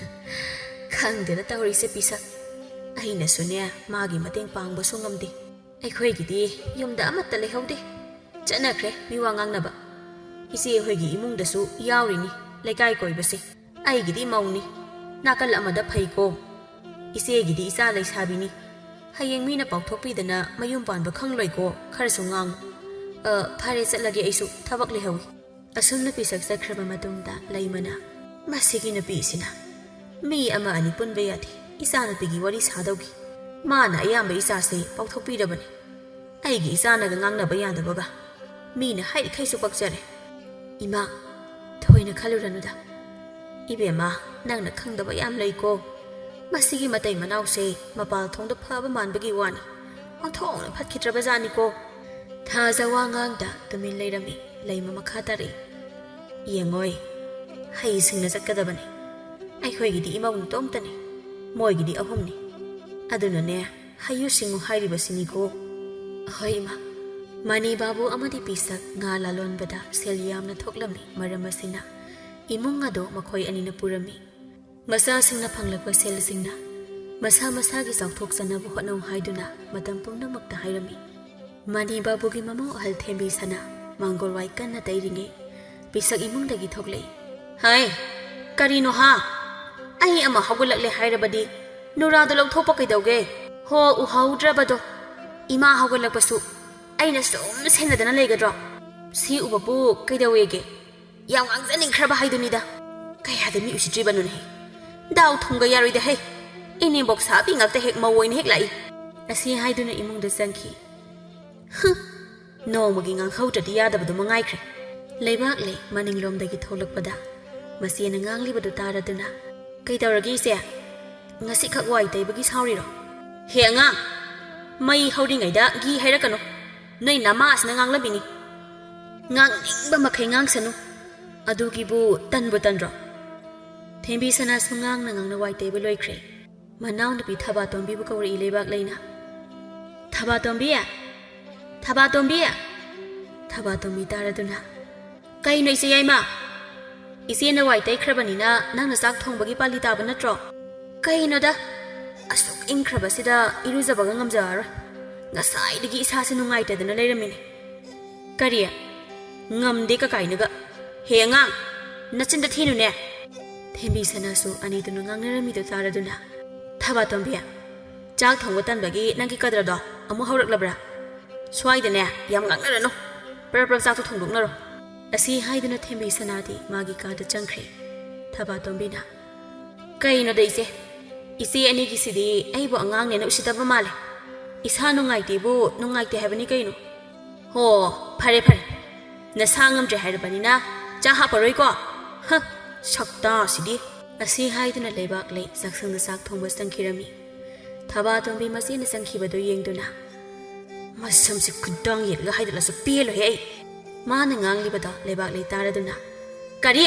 "ꯈꯪꯗꯦꯗ ꯇꯧꯔꯤꯁꯦ ꯄꯤꯁꯛ꯫ ꯑꯩꯅꯁꯨꯅꯦ ꯃꯥꯒꯤ ꯃꯇꯦꯡ ꯄꯥꯡꯕꯁꯨ ꯉꯝꯗꯦ꯫ ꯑꯩꯈꯣꯏꯒꯤꯗꯤ ꯌꯨꯝꯗ ꯑꯃꯠꯇ ꯂꯩꯍꯧꯗꯦ꯫ ꯆꯠꯅꯈ꯭ꯔꯦ ꯃꯤꯋꯥ ꯉꯥꯡꯅꯕ꯫ ꯏꯆꯦ ꯍꯣꯏꯒꯤ ꯏꯃꯨꯡꯗꯁꯨ ꯌꯥꯎꯔꯤꯅꯤ ꯂꯩꯀꯥꯏ ꯀꯣꯏꯕꯁꯦ꯫ ꯑꯩꯒꯤꯗꯤ ꯃꯧꯅꯤ, ꯅꯥꯀꯜ ꯑꯃꯗ ꯐꯩꯀꯣ꯫ ꯏꯆꯦꯒꯤꯗꯤ ꯏꯆꯥ ꯂꯩꯁꯥꯕꯤꯅꯤ꯫ ꯍꯌꯦꯡ ꯃꯤꯅ ꯄꯥꯎꯊꯣꯛꯄꯤꯗꯅ ꯃꯌꯨꯝ ꯄꯥꯟꯕ ꯈꯪꯂꯣꯏꯀꯣ, ꯈꯔꯁꯨ ꯉꯥꯡꯉꯨ꯫ ꯑ, ꯐꯔꯦ, ꯆꯠꯂꯒꯦ, ꯑꯩꯁꯨ ꯊꯕꯛ ꯂꯩꯍꯧꯏ꯫" ꯑꯁꯨꯝꯅ ꯄꯤꯁꯛ ꯆꯠꯈ꯭ꯔꯕ ꯃꯇꯨꯡꯗ ꯂꯩꯃꯅ, "ꯃꯁꯤꯒꯤ ꯅꯨꯄꯤꯁꯤꯅ ꯃꯤ ꯑꯃ ꯑꯅꯤ ꯄꯨꯟꯕ ꯌꯥꯗꯦ, ꯏꯆꯥꯅꯨꯄꯤꯒꯤ ꯋꯥꯔꯤ ꯁꯥꯗꯧꯒꯤ꯫ ꯃꯥꯅ ꯑꯌꯥꯝꯕ ꯏꯆꯥꯁꯦ ꯄꯥꯎꯊꯣꯛꯄꯤꯔꯕꯅꯤ꯫ ꯑꯩꯒꯤ ꯏꯆꯥꯅꯒ ꯉꯥꯡꯅꯕ ꯌꯥꯗꯕꯒ꯫ ꯃꯤꯅ ꯍꯥꯏꯔꯤꯈꯩꯁꯨ ꯄꯛꯆꯔꯦ꯫" "ꯏꯃꯥ, ꯊꯣꯏꯅ ꯈꯜꯂꯨꯔꯅꯨꯗ꯫ ꯏꯕꯦꯝꯃ, ꯅꯪꯅ ꯈꯪꯗꯕ ꯌꯥꯝ ꯂꯩꯀꯣ꯫ ꯃꯁꯤꯒꯤ ꯃꯇꯩ ꯃꯅꯥꯎꯁꯦ ꯃꯄꯥꯜ ꯊꯣꯡꯗ ꯐꯕ ꯃꯥꯟꯕꯒꯤ ꯋꯥꯅꯤ, ꯑꯣꯟꯊꯣꯛꯅ ꯐꯠꯈꯤꯗ꯭ꯔꯕꯖꯥꯠꯅꯤꯀꯣ꯫ ꯊꯥꯖ ꯋꯥ ꯉꯥꯡꯗ ꯇꯨꯃꯤꯟ ꯂꯩꯔꯝꯃꯤ꯫ ꯂꯩꯃ ꯃꯈꯥ ꯇꯥꯔꯛꯏ꯫ "ꯌꯦꯡꯉꯣꯏ, ꯍꯩꯁꯤꯡꯅ ꯆꯠꯀꯗꯕꯅꯤ꯫ ꯑꯩꯈꯣꯏꯒꯤꯗꯤ ꯏꯃꯧ ꯅꯇꯣꯝꯇꯅꯤ, ꯃꯣꯏꯒꯤꯗꯤ ꯑꯍꯨꯝꯅꯤ꯫ ꯑꯗꯨꯅꯅꯦ, ꯍꯩꯌꯨ ꯁꯤꯡꯉꯨ ꯍꯥꯏꯔꯤꯕꯁꯤꯅꯤꯀꯣ꯫" "ꯍꯣꯏ, ꯏꯃꯥ꯫" ꯃꯅꯤ ꯕꯥꯕꯨ ꯑꯃꯗꯤ ꯄꯤꯁꯛ ꯉꯥ ꯂꯥꯂꯣꯟꯕꯗ ꯁꯦꯜ ꯌꯥꯝꯅ ꯊꯣꯛꯂꯝꯃꯤ꯫ ꯃꯔꯝ ꯑꯁꯤꯅ ꯏꯃꯨꯡ ꯑꯗꯨ ꯃꯈꯣꯏ ꯑꯅꯤꯅ ꯄꯨꯔꯝꯃꯤ꯫ ꯃꯆꯥꯁꯤꯡꯅ ꯐꯪꯂꯛꯄ ꯁꯦꯜꯁꯤꯡꯅ ꯃꯁꯥ ꯃꯁꯥꯒꯤ ꯆꯥꯎꯊꯣꯛꯆꯅꯕ ꯍꯣꯠꯅꯧ ꯍꯥꯏꯗꯨꯅ ꯃꯇꯝ ꯄꯨꯝꯅꯃꯛꯇ ꯍꯥꯏꯔꯝꯃꯤ꯫ ꯃꯅꯤ ꯕꯥꯕꯨꯒꯤ ꯃꯃꯧ ꯑꯍꯜ ꯊꯦꯝꯕꯤ ꯁꯅꯥ ꯃꯥꯡꯒꯣꯜ ꯋꯥꯏ ꯀꯟꯅ ꯇꯩꯔꯤꯉꯩ ꯄꯤꯁꯛ ꯏꯃꯨꯡꯗꯒꯤ ꯊꯣꯛꯂꯛꯏ꯫ "ꯍꯩ, ꯀꯔꯤꯅꯣ ꯍꯥ? ꯑꯩ ꯑꯃ ꯍꯧꯒꯠꯂꯛꯂꯦ ꯍꯥꯏꯔꯕꯗꯤ ꯅꯨꯔꯥꯗꯣ ꯂꯧꯊꯣꯛꯄ ꯀꯩꯗꯧꯒꯦ? ꯍꯣ, ꯎꯍꯧꯗ꯭ꯔꯕꯗꯣ꯫ ꯏꯃꯥ ꯍꯧꯒꯠꯂꯛꯄꯁꯨ ꯑꯩꯅ ꯁꯨꯝ ꯁꯦꯟꯅꯗꯅ ꯂꯩꯒꯗ꯭ꯔꯣ? ꯁꯤ ꯎꯕꯕꯨ ꯀꯩꯗꯧꯋꯦꯒꯦ? ꯌꯥꯝ ꯉꯥꯡꯖꯅꯤꯡꯈ꯭ꯔꯕ ꯍꯥꯏꯗꯨꯅꯤꯗ꯫ ꯀꯌꯥꯗ ꯃꯤ ꯎꯁꯤꯠꯇ꯭ꯔꯤꯕꯅꯣꯅꯦ? ꯗꯥꯎ ꯊꯨꯝꯒ ꯌꯥꯔꯣꯏꯗ ꯍꯩ꯫ ꯏꯅꯦꯝꯕꯣꯛ ꯁꯥꯕꯤ ꯉꯥꯛꯇ ꯍꯦꯛ ꯃꯧ ꯑꯣꯏꯅ ꯍꯦꯛ ꯂꯥꯛꯏ"꯫ ꯑꯁꯤ ꯍꯥꯏꯗꯨꯅ ꯏꯃꯨꯡꯗ ꯆꯪꯈꯤ꯫ "ꯍꯨꯝ, ꯅꯣꯡꯃꯒꯤ ꯉꯥꯡꯍꯧꯗ꯭ꯔꯗꯤ ꯌꯥꯗꯕꯗꯨ ꯃꯉꯥꯏꯈ꯭ꯔꯦ"꯫ ꯂꯩꯕꯥꯛꯂꯩ ꯃꯅꯤꯡꯂꯣꯝꯗꯒꯤ ꯊꯣꯛꯂꯛꯄꯗ ꯃꯆꯦꯅ ꯉꯥꯡꯂꯤꯕꯗꯨ ꯇꯥꯔꯗꯨꯅ, "ꯀꯩꯗꯧꯔꯒꯦ ꯏꯆꯦ? ꯉꯁꯤꯈꯛ ꯋꯥꯏ ꯇꯩꯕꯒꯤ ꯁꯥꯎꯔꯤꯔꯣ?" "ꯍꯦ ꯑꯉꯥꯡ, ꯃꯩ ꯍꯧꯔꯤꯉꯩꯗ ꯘꯤ ꯍꯩꯔꯛꯀꯅꯨ꯫ ꯅꯣꯏ ꯅꯃꯥꯁꯤꯅ ꯉꯥꯡꯂꯝꯃꯤꯅꯤ꯫ ꯉꯥꯡꯅꯤꯡꯕ ꯃꯈꯩ ꯉꯥꯡꯁꯅꯨ꯫ ꯑꯗꯨꯒꯤꯕꯨ ꯇꯟꯕꯨ ꯇꯟꯗ꯭ꯔꯣ?" ꯊꯦꯝꯕꯤ ꯁꯅꯥꯁꯨ ꯉꯥꯡꯅ ꯉꯥꯡꯅ ꯋꯥꯏ ꯇꯩꯕ ꯂꯣꯏꯈ꯭ꯔꯦ꯫ ꯃꯅꯥꯎꯅꯨꯄꯤ ꯊꯕꯥꯇꯣꯝꯕꯤꯕꯨ ꯀꯧꯔꯛꯏ ꯂꯩꯕꯥꯛꯂꯩꯅ꯫ "ꯊꯕꯥꯇꯣꯝꯕꯤ! ꯊꯕꯥꯇꯣꯝꯕꯤ!" ꯊꯕꯥꯇꯣꯝꯕꯤ ꯇꯥꯔꯗꯨꯅ, "ꯀꯩꯅꯣ ꯏꯆꯦ ꯌꯥꯏꯃ? ꯏꯆꯦꯅ ꯋꯥꯏ ꯇꯩꯈ꯭ꯔꯕꯅꯤꯅ ꯅꯪꯅ ꯆꯥꯛ ꯊꯣꯡꯕꯒꯤ ꯄꯥꯂꯤ ꯇꯥꯕ ꯅꯠꯇ꯭ꯔꯣ?" "ꯀꯩꯅꯣꯗ, ꯑꯁꯨꯛ ꯏꯪꯈ꯭ꯔꯕꯁꯤꯗ ꯏꯔꯨꯖꯕꯒ ꯉꯝꯖꯔꯔꯣꯏ꯫ ꯉꯁꯥꯏꯗꯒꯤ ꯏꯁꯥꯁꯦ ꯅꯨꯡꯉꯥꯏꯇꯗꯅ ꯂꯩꯔꯝꯃꯤꯅꯦ"꯫ "ꯀꯔꯤ? ꯉꯝꯗꯦ ꯀꯀꯥꯏꯅꯒ? ꯍꯦ ꯑꯉꯥꯡ, ꯅꯆꯤꯟꯗ ꯊꯤꯅꯨꯅꯦ!" ꯊꯦꯝꯕꯤ ꯁꯅꯥꯁꯨ ꯑꯅꯤꯗꯨꯅ ꯉꯥꯡꯅꯔꯝꯃꯤꯗꯨ ꯇꯥꯔꯗꯨꯅ, "ꯊꯕꯥꯇꯣꯝꯕꯤ, ꯆꯥꯛ ꯊꯣꯡꯕ ꯇꯟꯕꯒꯤ ꯅꯪꯒꯤ ꯀꯗ꯭ꯔꯗꯣ ꯑꯃꯨꯛ ꯍꯧꯔꯛꯂꯕ꯭ꯔꯥ? ꯁ꯭ꯋꯥꯏꯗꯅꯦ ꯌꯥꯝ ꯉꯥꯡꯅꯔꯅꯨ꯫ ꯄ꯭ꯔꯞ ꯄ꯭ꯔꯞ ꯆꯥꯛꯇꯣ ꯊꯣꯡꯗꯣꯛꯅꯔꯣ"꯫ ꯑꯁꯤ ꯍꯥꯏꯗꯨꯅ ꯊꯦꯝꯕꯤ ꯁꯅꯥꯗꯤ ꯃꯥꯒꯤ ꯀꯥꯗ ꯆꯪꯈ꯭ꯔꯦ꯫ ꯊꯕꯥꯇꯣꯝꯕꯤꯅ, "ꯀꯩꯅꯣꯗ ꯏꯆꯦ? ꯏꯆꯦ ꯑꯅꯤꯒꯤꯁꯤꯗꯤ ꯑꯩꯕꯨ ꯑꯉꯥꯡꯅꯦꯅ ꯎꯁꯤꯠꯇꯕ ꯃꯥꯜꯂꯦ꯫ ꯏꯁꯥ ꯅꯨꯡꯉꯥꯏꯇꯦꯕꯨ ꯅꯨꯡꯉꯥꯏꯇꯦ ꯍꯥꯏꯕꯅꯤ ꯀꯩꯅꯣ꯫ ꯍꯣ, ꯐꯔꯦ ꯐꯔꯦ꯫ ꯅꯁꯥ ꯉꯝꯗ꯭ꯔꯦ ꯍꯥꯏꯔꯕꯅꯤꯅ ꯆꯥꯛ ꯍꯥꯞꯄꯔꯣꯏꯀꯣ꯫ ꯍ, ꯁꯛꯇꯥꯁꯤꯗꯤ"꯫ ꯑꯁꯤ ꯍꯥꯏꯗꯨꯅ ꯂꯩꯕꯥꯛꯂꯩ ꯆꯥꯛꯁꯪꯗ ꯆꯥꯛ ꯊꯣꯡꯕ ꯆꯪꯈꯤꯔꯝꯃꯤ꯫ ꯊꯕꯥꯇꯣꯝꯕꯤ ꯃꯆꯦꯅ ꯆꯪꯈꯤꯕꯗꯨ ꯌꯦꯡꯗꯨꯅ, "ꯃꯁꯝꯁꯦ ꯈꯨꯗꯥꯡ ꯌꯦꯠꯂꯒ ꯍꯥꯏꯗꯠꯂꯁꯨ ꯄꯦꯜꯂꯣꯏꯍꯦ ꯑꯩ"꯫ ꯃꯥꯅ ꯉꯥꯡꯂꯤꯕꯗꯣ ꯂꯩꯕꯥꯛꯂꯩ ꯇꯥꯔꯗꯨꯅ, "ꯀꯔꯤ?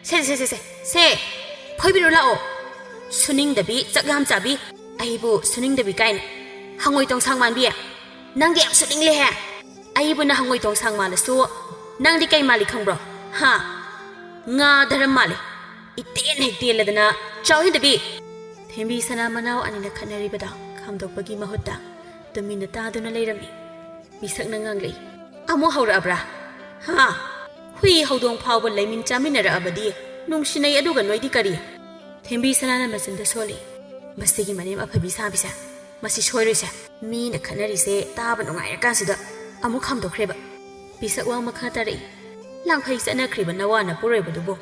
ꯁꯦ, ꯁꯦ, ꯁꯦ, ꯁꯦ, ꯁꯦ, ꯐꯣꯏꯕꯤꯔꯨ ꯂꯥꯛꯑꯣ꯫ ꯁꯨꯅꯤꯡꯗꯕꯤ, ꯆꯥꯛ ꯌꯥꯝ ꯆꯥꯕꯤ, ꯑꯩꯕꯨ ꯁꯨꯅꯤꯡꯗꯕꯤ ꯀꯥꯏꯅ꯫ ꯍꯪꯉꯣꯏ ꯇꯣꯡꯁꯥꯡ ꯃꯥꯟꯕꯤ, ꯅꯪꯗꯤ ꯌꯥꯝ ꯁꯨꯅꯤꯡꯂꯦꯍꯦ꯫ ꯑꯩꯕꯨ ꯅꯍꯪꯉꯣꯏ ꯇꯣꯡꯁꯥꯡ ꯃꯥꯜꯂꯁꯨ ꯅꯪꯗꯤ ꯀꯩ ꯃꯥꯜꯂꯤ ꯈꯪꯕ꯭ꯔꯣ? ꯍꯥ? ꯉꯥ ꯙꯔꯝ ꯃꯥꯜꯂꯤ꯫ ꯏꯇꯦꯟ ꯍꯦꯛ ꯇꯦꯜꯂꯗꯅ ꯆꯥꯎ ꯍꯦꯟꯗꯕꯤ"꯫ ꯊꯦꯝꯕꯤ ꯁꯅꯥ ꯃꯅꯥꯎ ꯑꯅꯤꯅ ꯈꯠꯅꯔꯤꯕꯗꯣ ꯈꯥꯝꯗꯣꯛꯄꯒꯤ ꯃꯍꯨꯠꯇ ꯇꯨꯃꯤꯟꯅ ꯇꯥꯗꯨꯅ ꯂꯩꯔꯝꯃꯤ꯫ ꯃꯤꯁꯛꯅ ꯉꯥꯡꯂꯛꯏ꯫ "ꯑꯃꯨꯛ ꯍꯧꯔꯛꯑꯕ꯭ꯔꯥ? ꯍꯥ? ꯍꯨꯏ ꯍꯧꯗꯣꯡ ꯐꯥꯎꯕ ꯂꯩꯃꯤꯟ ꯆꯥꯃꯤꯟꯅꯔꯛꯑꯕꯗꯤ ꯅꯨꯡꯁꯤꯅꯩ, ꯑꯗꯨꯒ ꯅꯣꯏꯗꯤ ꯀꯔꯤ?" ꯊꯦꯝꯕꯤ ꯁꯅꯥꯅ ꯃꯆꯤꯟꯗ ꯁꯣꯜꯂꯤ꯫ "ꯃꯁꯤꯒꯤ ꯃꯅꯦꯝ ꯑꯐꯕꯤ ꯁꯥꯕꯤꯁꯦ, ꯃꯁꯤ ꯁꯣꯏꯔꯣꯏꯁꯦ꯫ ꯃꯤꯅ ꯈꯠꯅꯔꯤꯁꯦ ꯇꯥꯕ ꯅꯨꯡꯉꯥꯏꯔꯀꯥꯟꯁꯤꯗ ꯑꯃꯨꯛ ꯈꯥꯝꯗꯣꯛꯈ꯭ꯔꯦꯕ꯫" ꯄꯤꯁꯛ ꯋꯥ ꯃꯈꯥ ꯇꯥꯔꯛꯏ꯫ "ꯂꯥꯡꯐꯩ ꯆꯠꯅꯈ꯭ꯔꯤꯕ ꯅꯋꯥ ꯅꯄꯨꯔꯣꯏꯕꯗꯨꯕꯨ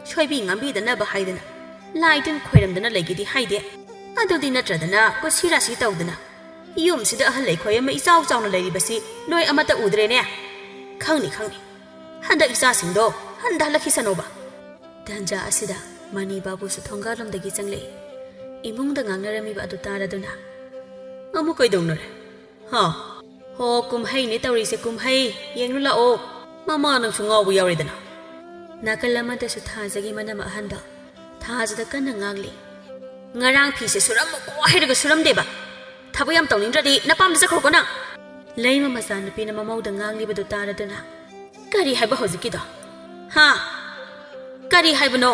ꯁꯣꯏꯕꯤ ꯉꯥꯝꯕꯤꯗꯅꯕ ꯍꯥꯏꯗꯅ ꯂꯥꯏ ꯇꯤꯟ ꯈꯣꯏꯔꯝꯗꯅ ꯂꯩꯒꯦꯗꯤ ꯍꯥꯏꯗꯦ꯫ ꯑꯗꯨꯗꯤ ꯅꯠꯇ꯭ꯔꯗꯅ ꯀꯨꯠꯁꯤ ꯔꯥꯁꯤ ꯇꯧꯗꯅ ꯌꯨꯝꯁꯤꯗ ꯑꯍꯜ ꯂꯩꯈꯣꯏ ꯑꯃ ꯏꯆꯥꯎ ꯆꯥꯎꯅ ꯂꯩꯔꯤꯕꯁꯤ ꯅꯣꯏ ꯑꯃꯠꯇ ꯎꯗ꯭ꯔꯦꯅꯦ꯫ ꯈꯪꯅꯤ, ꯈꯪꯅꯤ꯫ ꯍꯟꯗꯛ ꯏꯆꯥꯁꯤꯡꯗꯣ ꯍꯟꯗ ꯍꯜꯂꯛꯈꯤꯁꯅꯣꯕ꯫" ꯇꯟꯖꯥ ꯑꯁꯤꯗ ꯃꯅꯤ ꯕꯥꯕꯨꯁꯨ ꯊꯣꯡꯒꯥꯜꯂꯣꯝꯗꯒꯤ ꯆꯪꯂꯛꯏ꯫ ꯏꯃꯨꯡꯗ ꯉꯥꯡꯅꯔꯝꯃꯤꯕ ꯑꯗꯨ ꯇꯥꯔꯗꯨꯅ, "ꯑꯃꯨꯛ ꯀꯩꯗꯧꯅꯔꯦ? ꯍꯥ? ꯍꯣ, ꯀꯨꯝꯍꯩꯅꯦ ꯇꯧꯔꯤꯁꯦ, ꯀꯨꯝꯍꯩ꯫ ꯌꯦꯡꯂꯨ ꯂꯥꯛꯑꯣ꯫ ꯃꯃꯥ ꯅꯪꯁꯨ ꯉꯥꯎꯕ ꯌꯥꯎꯔꯦꯗꯅ꯫" ꯅꯥꯀꯜ ꯑꯃꯗꯁꯨ ꯊꯥꯖꯒꯤ ꯃꯅꯝ ꯑꯍꯟꯗꯣ ꯊꯥꯖꯗ ꯀꯟꯅ ꯉꯥꯡꯂꯤ꯫ "ꯉꯔꯥꯡ ꯐꯤꯁꯦ ꯁꯨꯔꯝꯃꯨꯀꯣ ꯍꯥꯏꯔꯒ ꯁꯨꯔꯝꯗꯦꯕ꯫ ꯊꯕꯛ ꯌꯥꯝ ꯇꯧꯅꯤꯡꯗ꯭ꯔꯗꯤ ꯅꯄꯥꯝꯗ ꯆꯠꯈ꯭ꯔꯣꯀꯣ ꯅꯪ꯫" ꯂꯩꯃ ꯃꯆꯥꯅꯨꯄꯤꯅ ꯃꯃꯧꯗ ꯉꯥꯡꯂꯤꯕꯗꯨ ꯇꯥꯔꯗꯨꯅ, "ꯀꯔꯤ ꯍꯥꯏꯕ ꯍꯧꯖꯤꯛꯀꯤꯗꯣ? ꯍꯥ? ꯀꯔꯤ ꯍꯥꯏꯕꯅꯣ?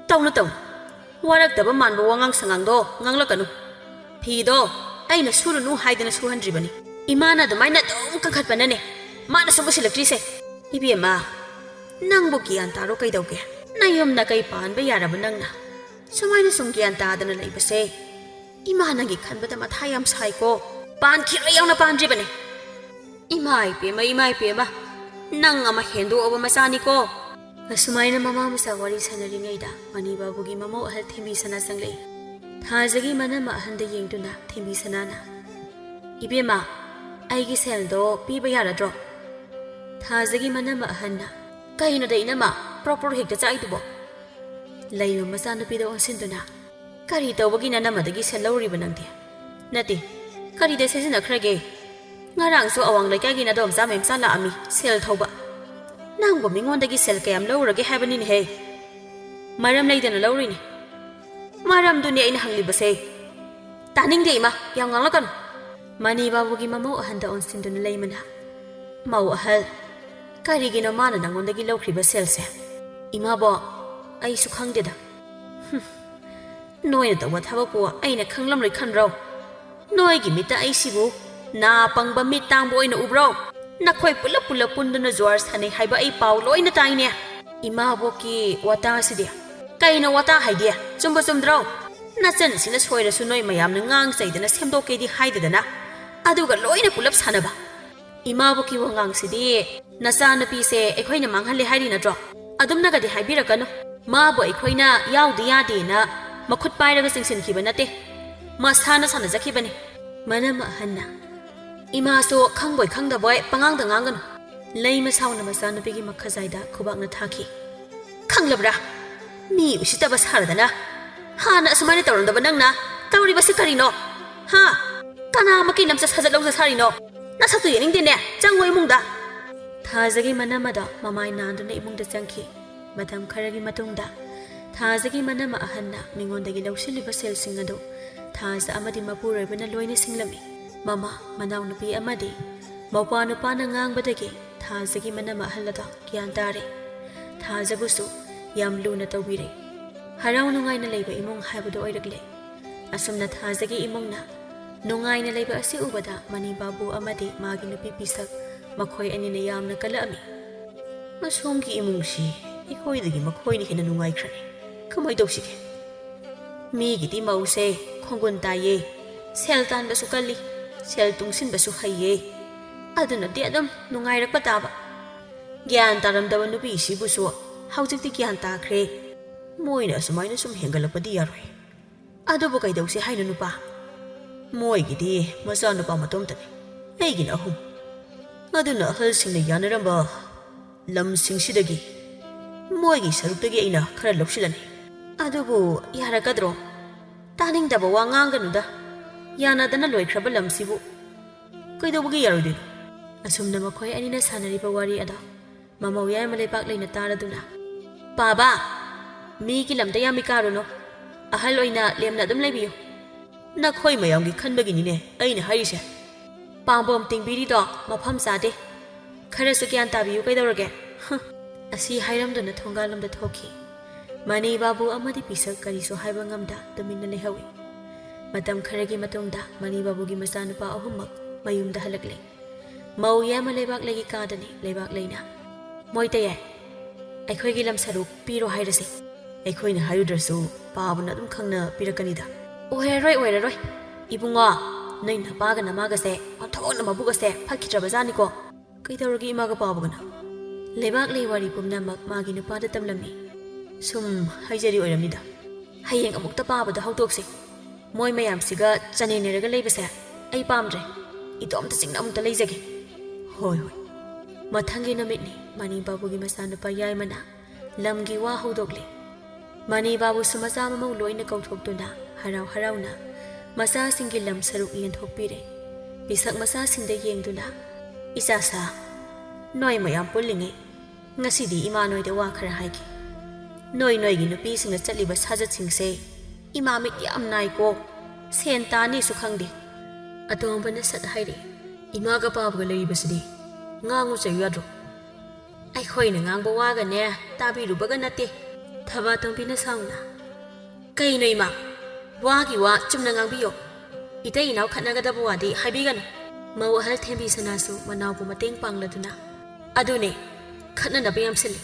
ꯇꯧꯅꯨ, ꯇꯧꯅꯨ꯫ ꯋꯥꯔꯛꯇꯕ ꯃꯥꯟꯕ ꯋꯥꯉꯥꯡ ꯁꯉꯥꯡꯗꯣ ꯉꯥꯡꯂꯛꯀꯅꯨ꯫ ꯐꯤꯗꯣ ꯑꯩꯅ ꯁꯨꯔꯨꯅꯨ ꯍꯥꯏꯗꯅ ꯁꯨꯍꯟꯗ꯭ꯔꯤꯕꯅꯤ꯫ ꯏꯃꯥꯅ ꯑꯗꯨꯃꯥꯏꯅ ꯑꯗꯨꯝ ꯀꯟꯈꯠꯄꯅꯅꯦ ꯃꯥꯅ ꯁꯨꯝ ꯎꯁꯤꯜꯂꯛꯇ꯭ꯔꯤꯁꯦ꯫ ꯏꯕꯦꯝꯃ, ꯅꯪꯕꯨ ꯒ꯭ꯌꯥꯟ ꯇꯥꯔꯣ ꯀꯩꯗꯧꯒꯦ? ꯅꯌꯨꯝ ꯅꯀꯩ ꯄꯥꯟꯕ ꯌꯥꯔꯕ ꯅꯪꯅ ꯁꯨꯃꯥꯏꯅ ꯁꯨꯝ ꯒ꯭ꯌꯥꯟ ꯇꯥꯗꯅ ꯂꯩꯕꯁꯦ ꯏꯃꯥ ꯅꯪꯒꯤ ꯈꯟꯕꯗ ꯃꯊꯥ ꯌꯥꯝ ꯁꯥꯏꯀꯣ꯫ ꯄꯥꯟꯈꯤꯔꯣꯏ ꯌꯥꯎꯅ ꯄꯥꯟꯗ꯭ꯔꯤꯕꯅꯦ꯫ ꯏꯃꯥ ꯏꯄꯦꯝꯃ, ꯏꯃꯥ ꯏꯄꯦꯝꯃ, ꯅꯪ ꯑꯃ ꯍꯦꯟꯗꯣꯛꯑꯕ ꯃꯆꯥꯅꯤꯀꯣ꯫" ꯑꯁꯨꯃꯥꯏꯅ ꯃꯃꯥ ꯃꯆꯥ ꯋꯥꯔꯤ ꯁꯥꯟꯅꯔꯤꯉꯩꯗ ꯃꯅꯤ ꯕꯥꯕꯨꯒꯤ ꯃꯃꯧ ꯑꯍꯜ ꯊꯦꯝꯕꯤ ꯁꯅꯥ ꯆꯪꯂꯛꯏ꯫ ꯊꯥꯖꯒꯤ ꯃꯅꯝ ꯑꯍꯟꯗ ꯌꯦꯡꯗꯨꯅ ꯊꯦꯝꯕꯤ ꯁꯅꯥꯅ, "ꯏꯕꯦꯝꯃ, ꯑꯩꯒꯤ ꯁꯦꯜꯗꯣ ꯄꯤꯕ ꯌꯥꯔꯗ꯭ꯔꯣ?" ꯊꯥꯖꯒꯤ ꯃꯅꯝ ꯑꯍꯟꯅ, "ꯀꯩꯅꯣꯗ ꯏꯅꯝꯃ, ꯄ꯭ꯔꯣꯛ ꯄ꯭ꯔꯣꯛ ꯍꯦꯛꯇ ꯆꯥꯛꯏꯗꯨꯕꯣ?" ꯂꯩꯃ ꯃꯆꯥꯅꯨꯄꯤꯗ ꯑꯣꯟꯁꯤꯟꯗꯨꯅ, "ꯀꯔꯤ ꯇꯧꯕꯒꯤ ꯅꯅꯝꯃꯗꯒꯤ ꯁꯦꯜ ꯂꯧꯔꯤꯕ ꯅꯪꯗꯤ? ꯅꯠꯇꯦ, ꯀꯔꯤꯗ ꯁꯤꯖꯤꯟꯅꯈ꯭ꯔꯒꯦ? ꯉꯔꯥꯡꯁꯨ ꯑꯋꯥꯡ ꯂꯩꯀꯥꯏꯒꯤ ꯅꯗꯣꯝꯆꯥ ꯃꯦꯝꯆꯥ ꯂꯥꯛꯑꯝꯃꯤ ꯁꯦꯜ ꯊꯧꯕ꯫ ꯅꯪꯕꯨ ꯃꯤꯉꯣꯟꯗꯒꯤ ꯁꯦꯜ ꯀꯌꯥꯝ ꯂꯧꯔꯨꯔꯒꯦ ꯍꯥꯏꯕꯅꯤꯅꯦꯍꯦ? ꯃꯔꯝ ꯂꯩꯗꯅ ꯂꯧꯔꯤꯅꯤ꯫ ꯃꯔꯝꯗꯨꯅꯤ ꯑꯩꯅ ꯍꯪꯂꯤꯕꯁꯦ꯫" "ꯇꯥꯅꯤꯡꯗꯦ ꯏꯃꯥ, ꯌꯥꯝ ꯉꯥꯡꯂꯛꯀꯅꯨ꯫" ꯃꯅꯤ ꯕꯥꯕꯨꯒꯤ ꯃꯃꯧ ꯑꯍꯟꯗ ꯑꯣꯟꯁꯤꯟꯗꯨꯅ ꯂꯩꯃꯅ, "ꯃꯧ ꯑꯍꯜ, ꯀꯔꯤꯒꯤꯅꯣ ꯃꯥꯅ ꯅꯪꯉꯣꯟꯗꯒꯤ ꯂꯧꯈ꯭ꯔꯤꯕ ꯁꯦꯜꯁꯦ?" "ꯏꯃꯥꯕꯣ, ꯑꯩꯁꯨ ꯈꯪꯗꯦꯗ꯫" "ꯍꯨꯝ, ꯅꯣꯏꯅ ꯇꯧꯕ ꯊꯕꯛꯄꯨ ꯑꯩꯅ ꯈꯪꯂꯝꯂꯣꯏ ꯈꯟꯕ꯭ꯔꯣ? ꯅꯣꯏꯒꯤ ꯃꯤꯠꯇ ꯑꯩꯁꯤꯕꯨ ꯅꯥ ꯄꯪꯕ ꯃꯤꯠ ꯇꯥꯡꯕ ꯑꯣꯏꯅ ꯎꯕ꯭ꯔꯣ? ꯅꯈꯣꯏ ꯄꯨꯂꯞ ꯄꯨꯂꯞ ꯄꯨꯟꯗꯨꯅ ꯖꯨꯋꯥꯔ ꯁꯥꯟꯅꯩ ꯍꯥꯏꯕ ꯑꯩ ꯄꯥꯎ ꯂꯣꯏꯅ ꯇꯥꯏꯅꯦ꯫ ꯏꯃꯥꯕꯣꯛꯀꯤ ꯋꯥꯇꯥꯁꯤꯗꯤ꯫ ꯀꯩꯅꯣ ꯋꯥꯇꯥ ꯍꯥꯏꯗꯤ? ꯆꯨꯝꯕ ꯆꯨꯝꯗ꯭ꯔꯣ? ꯅꯆꯟꯁꯤꯅ ꯁꯣꯏꯔꯁꯨ ꯅꯣꯏ ꯃꯌꯥꯝꯅ ꯉꯥꯡ ꯆꯩꯗꯅ ꯁꯦꯝꯗꯣꯛꯀꯦꯗꯤ ꯍꯥꯏꯗꯗꯅ, ꯑꯗꯨꯒ ꯂꯣꯏꯅ ꯄꯨꯂꯞ ꯁꯥꯟꯅꯕ꯫ ꯏꯃꯥꯕꯣꯛꯀꯤ ꯋꯥꯉꯥꯡꯁꯤꯗꯤ ꯅꯆꯥꯅꯨꯄꯤꯁꯦ ꯑꯩꯈꯣꯏꯅ ꯃꯥꯡꯍꯜꯂꯦ ꯍꯥꯏꯔꯤ ꯅꯠꯇ꯭ꯔꯣ? ꯑꯗꯨꯝꯅꯒꯗꯤ ꯍꯥꯏꯕꯤꯔꯛꯀꯅꯨ꯫ ꯃꯥꯕꯨ ꯑꯩꯈꯣꯏꯅ ꯌꯥꯎꯗ ꯌꯥꯗꯦꯅ ꯃꯈꯨꯠ ꯄꯥꯏꯔꯒ ꯆꯤꯡꯁꯤꯟꯈꯤꯕ ꯅꯠꯇꯦ꯫ ꯃꯁꯥꯅ ꯁꯥꯟꯅꯖꯈꯤꯕꯅꯤ꯫ ꯃꯅꯝ ꯑꯍꯟꯅ, "ꯏꯃꯥꯁꯨ ꯈꯪꯕꯣꯏ ꯈꯪꯗꯕꯣꯏ ꯄꯉꯥꯡꯗ ꯉꯥꯡꯒꯅꯨ"꯫ ꯂꯩꯃ ꯁꯥꯎꯅ ꯃꯆꯥꯅꯨꯄꯤꯒꯤ ꯃꯈꯖꯥꯏꯗ ꯈꯨꯕꯥꯛꯅ ꯊꯥꯈꯤ꯫ "ꯈꯪꯂꯕ꯭ꯔꯥ? ꯃꯤ ꯎꯁꯤꯠꯇꯕ ꯁꯥꯔꯗꯅ꯫ ꯍꯥꯟꯅ ꯑꯁꯨꯃꯥꯏꯅ ꯇꯧꯔꯝꯗꯕ ꯅꯪꯅ ꯇꯧꯔꯤꯕꯁꯤ ꯀꯔꯤꯅꯣ? ꯍꯥ? ꯀꯅꯥꯃꯛꯀꯤ ꯂꯝꯆꯠ ꯁꯥꯖꯠ ꯂꯧꯖ ꯁꯥꯔꯤꯅꯣ? ꯅꯁꯛꯇꯨ ꯌꯦꯡꯅꯤꯡꯗꯦꯅꯦ꯫ ꯆꯪꯉꯣ ꯏꯃꯨꯡꯗ"꯫ ꯊꯥꯖꯒꯤ ꯃꯅꯝ ꯑꯗꯣ ꯃꯃꯥꯏ ꯅꯥꯟꯗꯨꯅ ꯏꯃꯨꯡꯗ ꯆꯪꯈꯤ꯫ ꯃꯇꯝ ꯈꯔꯒꯤ ꯃꯇꯨꯡꯗ ꯊꯥꯖꯒꯤ ꯃꯅꯝ ꯑꯍꯟꯅ ꯃꯤꯉꯣꯟꯗꯒꯤ ꯂꯧꯁꯤꯜꯂꯤꯕ ꯁꯦꯜꯁꯤꯡ ꯑꯗꯨ ꯊꯥꯖ ꯑꯃꯗꯤ ꯃꯄꯨꯔꯣꯏꯕꯅ ꯂꯣꯏꯅ ꯁꯤꯡꯂꯝꯃꯤ꯫ ꯃꯃꯥ, ꯃꯅꯥꯎꯅꯨꯄꯤ ꯑꯃꯗꯤ ꯃꯧꯄ꯭ꯋꯥ ꯅꯨꯄꯥꯅ ꯉꯥꯡꯕꯗꯒꯤ ꯊꯥꯖꯒꯤ ꯃꯅꯝ ꯑꯍꯜ ꯑꯗꯣ ꯒ꯭ꯌꯥꯟ ꯇꯥꯔꯦ꯫ ꯊꯥꯖꯕꯨꯁꯨ ꯌꯥꯝ ꯂꯨꯅ ꯇꯧꯕꯤꯔꯦ꯫ ꯍꯔꯥꯎ ꯅꯨꯡꯉꯥꯏꯅ ꯂꯩꯕ ꯏꯃꯨꯡ ꯍꯥꯏꯕꯗꯨ ꯑꯣꯏꯔꯛꯂꯦ꯫ ꯑꯁꯨꯝꯅ ꯊꯥꯖꯒꯤ ꯏꯃꯨꯡꯅ ꯅꯨꯡꯉꯥꯏꯅ ꯂꯩꯕ ꯑꯁꯤ ꯎꯕꯗ ꯃꯅꯤ ꯕꯥꯕꯨ ꯑꯃꯗꯤ ꯃꯥꯒꯤ ꯅꯨꯄꯤ ꯄꯤꯁꯛ ꯃꯈꯣꯏ ꯑꯅꯤꯅ ꯌꯥꯝꯅ ꯀꯜꯂꯛꯑꯝꯃꯤ꯫ "ꯑꯁꯣꯝꯒꯤ ꯏꯃꯨꯡꯁꯤ ꯑꯩꯈꯣꯏꯗꯒꯤ ꯃꯈꯣꯏꯅ ꯍꯦꯟꯅ ꯅꯨꯡꯉꯥꯏꯈ꯭ꯔꯅꯤ꯫ ꯀꯃꯥꯏ ꯇꯧꯁꯤꯒꯦ? ꯃꯤꯒꯤꯗꯤ ꯃꯧꯁꯦ ꯈꯣꯡꯒꯨꯟ ꯇꯥꯏꯌꯦ, ꯁꯦꯜ ꯇꯥꯟꯕꯁꯨ ꯀꯜꯂꯤ, ꯁꯦꯜ ꯇꯨꯡꯁꯤꯟꯕꯁꯨ ꯍꯩꯌꯦ, ꯑꯗꯨꯅꯗꯤ ꯑꯗꯨꯝ ꯅꯨꯡꯉꯥꯏꯔꯛꯄ ꯇꯥꯕ꯫ ꯒ꯭ꯌꯥꯟ ꯇꯥꯔꯝꯗꯕ ꯅꯨꯄꯤꯁꯤꯕꯨꯁꯨ ꯍꯧꯖꯤꯛꯇꯤ ꯒ꯭ꯌꯥꯟ ꯇꯥꯈ꯭ꯔꯦ꯫ ꯃꯣꯏꯅ ꯑꯁꯨꯃꯥꯏꯅ ꯁꯨꯝ ꯍꯦꯟꯒꯠꯂꯛꯄꯗꯤ ꯌꯥꯔꯣꯏ"꯫ "ꯑꯗꯨꯕꯨ ꯀꯩꯗꯧꯁꯤ ꯍꯥꯏꯅꯣ ꯅꯨꯄꯥ? ꯃꯣꯏꯒꯤꯗꯤ ꯃꯆꯥꯅꯨꯄꯥ ꯃꯇꯣꯝꯇꯅꯤ, ꯑꯩꯒꯤꯅ ꯑꯍꯨꯝ꯫ ꯑꯗꯨꯅ ꯑꯍꯜꯁꯤꯡꯅ ꯌꯥꯅꯔꯝꯕ ꯂꯝꯁꯤꯡꯁꯤꯗꯒꯤ ꯃꯣꯏꯒꯤ ꯁꯔꯨꯛꯇꯒꯤ ꯑꯩꯅ ꯈꯔ ꯂꯧꯁꯤꯜꯂꯅꯤ"꯫ "ꯑꯗꯨꯕꯨ ꯌꯥꯔꯛꯀꯗ꯭ꯔꯣ? ꯇꯥꯅꯤꯡꯗꯕ ꯋꯥ ꯉꯥꯡꯒꯅꯨꯗ꯫ ꯌꯥꯅꯗꯅ ꯂꯣꯏꯈ꯭ꯔꯕ ꯂꯝꯁꯤꯕꯨ ꯀꯩꯗꯧꯕꯒꯤ ꯌꯥꯔꯣꯏꯗꯣꯏꯅꯣ?" ꯑꯁꯨꯝꯅ ꯃꯈꯣꯏ ꯑꯅꯤꯅ ꯁꯥꯟꯅꯔꯤꯕ ꯋꯥꯔꯤ ꯑꯗꯣ ꯃꯃꯧ ꯌꯥꯏꯃ ꯂꯩꯕꯥꯛꯂꯩꯅ ꯇꯥꯔꯗꯨꯅ, "ꯄꯥꯕ, ꯃꯤꯒꯤ ꯂꯝꯗ ꯌꯥꯝ ꯏꯀꯥꯔꯨꯅꯨ꯫ ꯑꯍꯜ ꯑꯣꯏꯅ ꯂꯦꯝꯅ ꯑꯗꯨꯝ ꯂꯩꯕꯤꯌꯨ꯫ ꯅꯈꯣꯏ ꯃꯌꯥꯝꯒꯤ ꯈꯟꯕꯒꯤꯅꯤꯅꯦ ꯑꯩꯅ ꯍꯥꯏꯔꯤꯁꯦ꯫ ꯄꯥꯝꯕꯣꯝ ꯇꯤꯡꯕꯤꯔꯤꯗꯣ ꯃꯐꯝ ꯆꯥꯗꯦ꯫ ꯈꯔꯁꯨ ꯒ꯭ꯌꯥꯟ ꯇꯥꯕꯤꯌꯨ ꯀꯩꯗꯧꯔꯒꯦ?" ꯍꯨꯝ꯫ ꯑꯁꯤ ꯍꯥꯏꯔꯝꯗꯨꯅ ꯊꯣꯡꯒꯥꯜꯂꯣꯝꯗ ꯊꯣꯛꯈꯤ꯫ ꯃꯅꯤ ꯕꯥꯕꯨ ꯑꯃꯗꯤ ꯄꯤꯁꯛ ꯀꯔꯤꯁꯨ ꯍꯥꯏꯕ ꯉꯝꯗ ꯇꯨꯃꯤꯟꯅ ꯂꯩꯍꯧꯏ꯫ ꯃꯇꯝ ꯈꯔꯒꯤ ꯃꯇꯨꯡꯗ ꯃꯅꯤ ꯕꯥꯕꯨꯒꯤ ꯃꯆꯥꯅꯨꯄꯥ ꯑꯍꯨꯝꯃꯛ ꯃꯌꯨꯝꯗ ꯍꯜꯂꯛꯂꯦ꯫ ꯃꯧ ꯌꯥꯏꯃ ꯂꯩꯕꯥꯛꯂꯩꯒꯤ ꯀꯥꯗꯅꯤ ꯂꯩꯕꯥꯛꯂꯩꯅ꯫ "ꯃꯣꯏꯇꯌꯥꯏ, ꯑꯩꯈꯣꯏꯒꯤ ꯂꯝ ꯁꯔꯨꯛ ꯄꯤꯔꯣ ꯍꯥꯏꯔꯁꯦ꯫ ꯑꯩꯈꯣꯏꯅ ꯍꯥꯏꯔꯨꯗ꯭ꯔꯁꯨ ꯄꯥꯕꯅ ꯑꯗꯨꯝ ꯈꯪꯅ ꯄꯤꯔꯛꯀꯅꯤꯗ꯫" "ꯑꯣꯏꯔꯔꯣꯏ, ꯑꯣꯏꯔꯔꯣꯏ꯫ ꯏꯕꯨꯡꯉꯣ, ꯅꯣꯏ ꯅꯄꯥꯒ ꯅꯃꯥꯒꯁꯦ ꯑꯣꯟꯊꯣꯛꯅ ꯃꯕꯨꯛ ꯑꯁꯦ ꯐꯠꯈꯤꯗ꯭ꯔꯕꯖꯥꯠꯅꯤꯀꯣ꯫" "ꯀꯩꯗꯧꯔꯒꯦ ꯏꯃꯥꯒ ꯄꯥꯕꯒꯅ?" ꯂꯩꯕꯥꯛꯂꯩ ꯋꯥꯔꯤ ꯄꯨꯝꯅꯃꯛ ꯃꯥꯒꯤ ꯅꯨꯄꯥꯗ ꯇꯝꯂꯝꯃꯤ꯫ "ꯁꯨꯝ ꯍꯥꯏꯖꯔꯤ ꯑꯣꯏꯔꯝꯅꯤꯗ꯫ ꯍꯌꯦꯡ ꯑꯃꯨꯛꯇ ꯄꯥꯕꯗ ꯍꯧꯗꯣꯛꯁꯦ꯫ ꯃꯣꯏ ꯃꯌꯥꯝꯁꯤꯒ ꯆꯥꯅꯦꯅꯔꯒ ꯂꯩꯕꯁꯦ ꯑꯩ ꯄꯥꯝꯗ꯭ꯔꯦ꯫ ꯏꯇꯣꯝꯇ ꯆꯤꯡꯅ ꯑꯃꯨꯛꯇ ꯂꯩꯖꯒꯦ꯫" "ꯍꯣꯏ, ꯍꯣꯏ꯫" ꯃꯊꯪꯒꯤ ꯅꯨꯃꯤꯠꯅꯤ꯫ ꯃꯅꯤ ꯕꯥꯕꯨꯒꯤ ꯃꯆꯥꯅꯨꯄꯥ ꯌꯥꯏꯃꯅ ꯂꯝꯒꯤ ꯋꯥ ꯍꯧꯗꯣꯛꯂꯦ꯫ ꯃꯅꯤ ꯕꯥꯕꯨꯁꯨ ꯃꯆꯥ ꯃꯃꯧ ꯂꯣꯏꯅ ꯀꯧꯊꯣꯛꯇꯨꯅ ꯍꯔꯥꯎ ꯍꯔꯥꯎꯅ ꯃꯆꯥꯁꯤꯡꯒꯤ ꯂꯝ ꯁꯔꯨꯛ ꯌꯦꯟꯊꯣꯛꯄꯤꯔꯦ꯫ ꯄꯤꯁꯛ ꯃꯆꯥꯁꯤꯡꯗ ꯌꯦꯡꯗꯨꯅ, "ꯏꯆꯥꯁꯥ, ꯅꯣꯏ ꯃꯌꯥꯝ ꯄꯨꯜꯂꯤꯉꯩ ꯉꯁꯤꯗꯤ ꯏꯃꯥ ꯅꯣꯏꯗ ꯋꯥ ꯈꯔ ꯍꯥꯏꯒꯦ꯫ ꯅꯣꯏ ꯅꯣꯏꯒꯤ ꯅꯨꯄꯤꯁꯤꯡꯅ ꯆꯠꯂꯤꯕ ꯁꯥꯖꯠꯁꯤꯡꯁꯦ ꯏꯃꯥ ꯃꯤꯠ ꯌꯥꯝ ꯅꯥꯏꯀꯣ꯫ ꯁꯦꯟ ꯇꯥꯅꯤꯁꯨ ꯈꯪꯗꯦ꯫" ꯑꯇꯣꯝꯕꯅ ꯁꯠ ꯍꯥꯏꯔꯦ, "ꯏꯃꯥꯒ ꯄꯥꯕꯒ ꯂꯩꯔꯤꯕꯁꯤꯗꯤ ꯉꯥꯡꯉꯨ ꯆꯩꯌꯨ ꯌꯥꯗ꯭ꯔꯣ?" "ꯑꯩꯈꯣꯏꯅ ꯉꯥꯡꯕ ꯋꯥꯒꯅꯦ ꯇꯥꯕꯤꯔꯨꯕꯒ ꯅꯠꯇꯦ꯫" ꯊꯕꯥꯇꯣꯝꯕꯤꯅ ꯁꯥꯎꯅ, "ꯀꯩꯅꯣ ꯏꯃꯥ? ꯋꯥꯒꯤ ꯋꯥ ꯆꯨꯝꯅ ꯉꯥꯡꯕꯤꯌꯣ꯫ ꯏꯇꯩ ꯏꯅꯥꯎ ꯈꯠꯅꯒꯗꯕ ꯋꯥꯗꯤ ꯍꯥꯏꯕꯤꯒꯅꯨ꯫" ꯃꯧ ꯑꯍꯜ ꯊꯦꯝꯕꯤ ꯁꯅꯥꯁꯨ ꯃꯅꯥꯎꯕꯨ ꯃꯇꯦꯡ ꯄꯥꯡꯂꯗꯨꯅ, "ꯑꯗꯨꯅꯦ, ꯈꯠꯅꯅꯕ ꯌꯥꯝꯁꯤꯜꯂꯤ꯫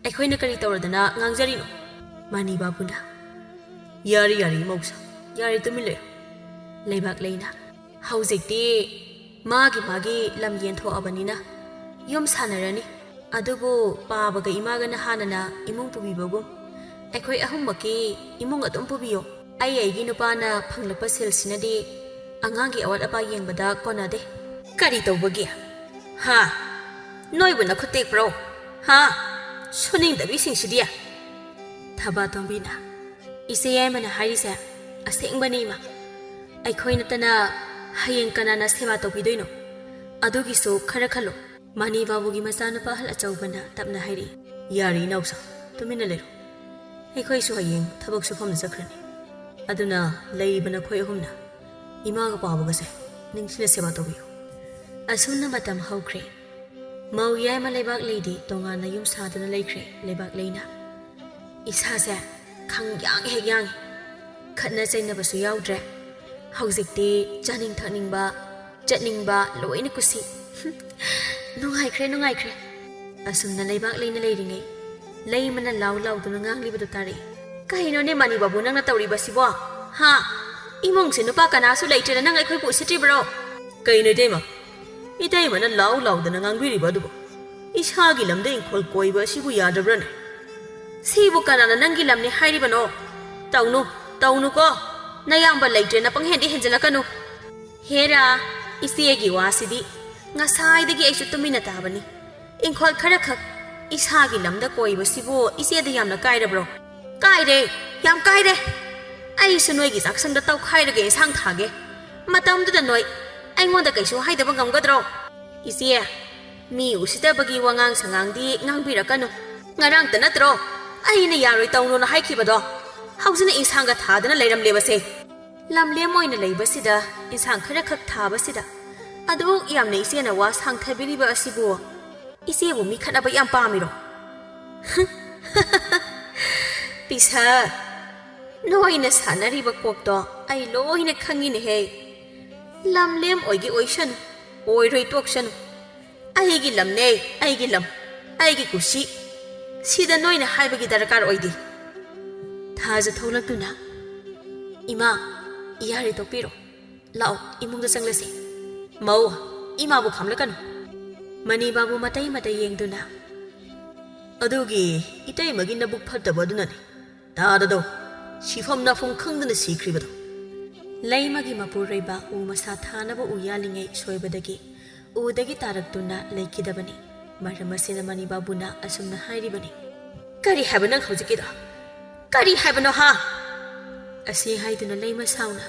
ꯑꯩꯈꯣꯏꯅ ꯀꯔꯤ ꯇꯧꯔꯗꯅ ꯉꯥꯡꯖꯔꯤꯅꯣ?" ꯃꯥꯅꯤ ꯕꯥꯕꯨꯅ, "ꯌꯥꯔꯦ, ꯌꯥꯔꯦ, ꯏꯃꯧꯁꯥ, ꯌꯥꯔꯦ, ꯇꯨꯃꯤꯟ ꯂꯩꯌꯨ꯫" ꯂꯩꯕꯥꯛ ꯂꯩꯅ, "ꯍꯧꯖꯤꯛꯇꯤ ꯃꯥꯒꯤ ꯃꯥꯒꯤ ꯂꯝ ꯌꯦꯟꯊꯣꯛꯑꯕꯅꯤꯅ ꯌꯨꯝ ꯁꯥꯟꯅꯔꯅꯤ꯫ ꯑꯗꯨꯕꯨ ꯄꯥꯕꯒ ꯏꯃꯥꯒꯅ ꯍꯥꯟꯅꯅ ꯏꯃꯨꯡ ꯄꯨꯕꯤꯕꯒꯨꯝ ꯑꯩꯈꯣꯏ ꯑꯍꯨꯝꯃꯛꯀꯤ ꯏꯃꯨꯡ ꯑꯗꯨꯝ ꯄꯨꯕꯤꯌꯣ꯫ ꯑꯩ ꯑꯩꯒꯤ ꯅꯨꯄꯥꯅ ꯐꯪꯂꯛꯄ ꯁꯦꯜꯁꯤꯅꯗꯤ ꯑꯉꯥꯡꯒꯤ ꯑꯋꯥꯠ ꯑꯄꯥ ꯌꯦꯡꯕꯗ ꯀꯣꯟꯅꯗꯦ꯫" "ꯀꯔꯤ ꯇꯧꯕꯒꯤ? ꯍꯥ? ꯅꯣꯏꯕꯨ ꯅꯈꯨꯠ ꯇꯦꯛꯄ꯭ꯔꯣ? ꯍꯥ? ꯁꯨꯅꯤꯡꯗꯕꯤꯁꯤꯡꯁꯤꯗꯤ!" ꯊꯕꯥꯇꯣꯝꯕꯤꯅ, "ꯏꯆꯦ ꯌꯥꯏꯃꯅ ꯍꯥꯏꯔꯤꯁꯦ ꯑꯁꯦꯡꯕꯅꯤ ꯏꯃꯥ꯫ ꯑꯩꯈꯣꯏ ꯅꯠꯇꯅ ꯍꯌꯦꯡ ꯀꯅꯥꯅ ꯁꯦꯕꯥ ꯇꯧꯕꯤꯗꯣꯏꯅꯣ? ꯑꯗꯨꯒꯤꯁꯨ ꯈꯔ ꯈꯜꯂꯣ꯫" ꯃꯥꯅꯤ ꯕꯥꯕꯨꯒꯤ ꯃꯆꯥꯅꯨꯄꯥ ꯑꯍꯜ ꯑꯆꯧꯕꯅ ꯇꯞꯅ ꯍꯥꯏꯔꯤ, "ꯌꯥꯔꯦ ꯏꯅꯥꯎꯆꯥ, ꯇꯨꯃꯤꯟꯅ ꯂꯩꯔꯣ꯫ ꯑꯩꯈꯣꯏꯁꯨ ꯍꯌꯦꯡ ꯊꯕꯛ ꯁꯨꯐꯝꯗ ꯆꯠꯈ꯭ꯔꯅꯤ꯫ ꯑꯗꯨꯅ ꯂꯩꯔꯤꯕ ꯅꯈꯣꯏ ꯑꯍꯨꯝꯅ ꯏꯃꯥꯒ ꯄꯥꯕꯒꯁꯦ ꯅꯤꯡꯊꯤꯅ ꯁꯦꯕꯥ ꯇꯧꯕꯤꯌꯨ꯫" ꯑꯁꯨꯝꯅ ꯃꯇꯝ ꯍꯧꯈ꯭ꯔꯦ꯫ ꯃꯧ ꯌꯥꯏꯃ ꯂꯩꯕꯥꯛ ꯂꯩꯗꯤ ꯇꯣꯉꯥꯟꯅ ꯌꯨꯝ ꯁꯥꯗꯨꯅ ꯂꯩꯈ꯭ꯔꯦ꯫ ꯂꯩꯕꯥꯛ ꯂꯩꯅ, "ꯏꯁꯥꯁꯦ ꯈꯪꯌꯥꯡ ꯍꯦꯛ ꯌꯥꯡꯉꯤ꯫ ꯈꯠꯅ ꯆꯩꯅꯕꯁꯨ ꯌꯥꯎꯗ꯭ꯔꯦ꯫ ꯍꯧꯖꯤꯛꯇꯤ ꯆꯥꯅꯤꯡ ꯊꯛꯅꯤꯡꯕ, ꯆꯠꯅꯤꯡꯕ ꯂꯣꯏꯅ ꯀꯨꯁꯤ꯫ ꯅꯨꯡꯉꯥꯏꯈ꯭ꯔꯦ, ꯅꯨꯡꯉꯥꯏꯈ꯭ꯔꯦ꯫ ꯑꯁꯨꯝꯅ ꯂꯩꯕꯥꯛ ꯂꯩꯅ ꯂꯩꯔꯤꯉꯩ, ꯂꯩꯃꯅ ꯂꯥꯎ ꯂꯥꯎꯗꯨꯅ ꯉꯥꯡꯂꯤꯕꯗꯨ ꯇꯥꯔꯛꯏ꯫ "ꯀꯩꯅꯣꯅꯦ ꯃꯥꯅꯤ ꯕꯥꯕꯨ, ꯅꯪꯅ ꯇꯧꯔꯤꯕꯁꯤꯕꯣ? ꯍꯥ? ꯏꯃꯨꯡꯁꯦ ꯅꯨꯄꯥ ꯀꯅꯥꯁꯨ ꯂꯩꯇ꯭ꯔꯦꯅ ꯅꯪ ꯑꯩꯈꯣꯏꯕꯨ ꯎꯁꯤꯠꯇ꯭ꯔꯤꯕ꯭ꯔꯣ?" "ꯀꯩꯅꯣ ꯏꯇꯩꯃ? ꯏꯇꯩꯃꯅ ꯂꯥꯎ ꯂꯥꯎꯗꯅ ꯉꯥꯡꯕꯤꯔꯤꯕ ꯑꯗꯨꯕꯨ? ꯏꯁꯥꯒꯤ ꯂꯝꯗ ꯏꯪꯈꯣꯜ ꯀꯣꯏꯕ ꯑꯁꯤꯕꯨ ꯌꯥꯗꯕ꯭ꯔꯅꯦ?" "ꯁꯤꯕꯨ ꯀꯅꯥꯅ ꯅꯪꯒꯤ ꯂꯝꯅꯤ ꯍꯥꯏꯔꯤꯕꯅꯣ? ꯇꯧꯅꯨ, ꯇꯧꯅꯨꯀꯣ꯫ ꯅꯌꯥꯝꯕ ꯂꯩꯇ꯭ꯔꯦꯅ ꯄꯪꯍꯦꯟꯗꯤ ꯍꯦꯟꯖꯤꯜꯂꯛꯀꯅꯨ꯫ ꯍꯦꯔꯥ, ꯏꯆꯦꯒꯤ ꯋꯥꯁꯤꯗꯤ ꯉꯁꯥꯏꯗꯒꯤ ꯑꯩꯁꯨ ꯇꯨꯃꯤꯟꯅ ꯇꯥꯕꯅꯤ꯫ ꯏꯪꯈꯣꯜ ꯈꯔꯈꯛ ꯏꯁꯥꯒꯤ ꯂꯝꯗ ꯀꯣꯏꯕꯁꯤꯕꯨ ꯏꯆꯦꯗ ꯌꯥꯝꯅ ꯀꯥꯏꯔꯕ꯭ꯔꯣ?" "ꯀꯥꯏꯔꯦ, ꯌꯥꯝ ꯀꯥꯏꯔꯦ꯫ ꯑꯩꯁꯨ ꯅꯣꯏꯒꯤ ꯆꯥꯛꯁꯪꯗ ꯇꯧꯈꯥꯏꯔꯒ ꯏꯟꯁꯥꯡ ꯊꯥꯒꯦ꯫ ꯃꯇꯝꯗꯨꯗ ꯅꯣꯏ ꯑꯩꯉꯣꯟꯗ ꯀꯩꯁꯨ ꯍꯥꯏꯗꯕ ꯉꯝꯒꯗ꯭ꯔꯣ?" "ꯏꯆꯦ, ꯃꯤ ꯎꯁꯤꯠꯇꯕꯒꯤ ꯋꯥꯉꯥꯡ ꯁꯉꯥꯡꯗꯤ ꯉꯥꯡꯕꯤꯔꯛꯀꯅꯨ꯫ ꯉꯔꯥꯡꯇ ꯅꯠꯇ꯭ꯔꯣ ꯑꯩꯅ ꯌꯥꯔꯣꯏ ꯇꯧꯅꯨꯅ ꯍꯥꯏꯈꯤꯕꯗꯣ? ꯍꯧꯖꯤꯛꯅ ꯏꯟꯁꯥꯡꯒ ꯊꯥꯗꯅ ꯂꯩꯔꯝꯂꯦꯕꯁꯦ꯫ ꯂꯝꯂꯦꯝ ꯑꯣꯏꯅ ꯂꯩꯕꯁꯤꯗ ꯏꯟꯁꯥꯡ ꯈꯔꯈꯛ ꯊꯥꯕꯁꯤꯗ ꯑꯗꯨꯛ ꯌꯥꯝꯅ ꯏꯆꯦꯅ ꯋꯥ ꯁꯥꯡꯊꯕꯤꯔꯤꯕ ꯑꯁꯤꯕꯨ ꯏꯆꯦꯕꯨ ꯃꯤ ꯈꯠꯅꯕ ꯌꯥꯝ ꯄꯥꯝꯃꯤꯔꯣ?" "ꯄꯤꯁꯛ, ꯅꯣꯏꯅ ꯁꯥꯟꯅꯔꯤꯕ ꯀꯣꯛꯇꯣ ꯑꯩ ꯂꯣꯏꯅ ꯈꯪꯉꯤꯅꯦꯍꯦ꯫ ꯂꯝꯂꯦꯝ ꯑꯣꯏꯒꯦ ꯑꯣꯏꯁꯅꯨ, ꯑꯣꯏꯔꯣꯏ ꯇꯣꯛꯁꯅꯨ꯫ ꯑꯩꯒꯤ ꯂꯝꯅꯦ, ꯑꯩꯒꯤ ꯂꯝ, ꯑꯩꯒꯤ ꯀꯨꯁꯤ꯫ ꯁꯤꯗ ꯅꯣꯏꯅ ꯍꯥꯏꯕꯒꯤ ꯗꯔꯀꯥꯔ ꯑꯣꯏꯗꯦ꯫" ꯊꯥꯖ ꯊꯣꯛꯂꯛꯇꯨꯅ, "ꯏꯃꯥ, ꯌꯥꯔꯦ, ꯇꯣꯛꯄꯤꯔꯣ꯫ ꯂꯥꯛꯑꯣ, ꯏꯃꯨꯡꯗ ꯆꯪꯂꯁꯤ꯫ ꯃꯧ, ꯏꯃꯥꯕꯨ ꯈꯥꯝꯂꯛꯀꯅꯨ꯫" ꯃꯅꯤꯕꯥꯕꯨ ꯃꯇꯩ ꯃꯇꯩ ꯌꯦꯡꯗꯨꯅ, "ꯑꯗꯨꯒꯤ ꯏꯇꯩꯃꯒꯤ ꯅꯕꯨꯛ ꯐꯠꯇꯕ ꯑꯗꯨꯅꯅꯤ꯫ ꯇꯥꯗꯗꯣ, ꯁꯤꯐꯝ ꯅꯥꯐꯝ ꯈꯪꯗꯅ ꯁꯤꯈ꯭ꯔꯤꯕꯗꯣ꯫" ꯂꯩꯃꯒꯤ ꯃꯄꯨꯔꯣꯏꯕ ꯎ ꯃꯁꯥ ꯊꯥꯅꯕ ꯎ ꯌꯥꯜꯂꯤꯉꯩ ꯁꯣꯏꯕꯗꯒꯤ ꯎꯗꯒꯤ ꯇꯥꯔꯛꯇꯨꯅ ꯂꯩꯈꯤꯗꯕꯅꯤ꯫ ꯃꯔꯝ ꯑꯁꯤꯅ ꯃꯅꯤꯕꯥꯕꯨꯅ ꯑꯁꯨꯝꯅ ꯍꯥꯏꯔꯤꯕꯅꯤ꯫ "ꯀꯔꯤ ꯍꯥꯏꯕ ꯅꯪ ꯍꯧꯖꯤꯛꯀꯤꯗꯣ? ꯀꯔꯤ ꯍꯥꯏꯕꯅꯣ, ꯍꯥ?" ꯑꯁꯤ ꯍꯥꯏꯗꯨꯅ ꯂꯩꯃ ꯁꯥꯎꯅ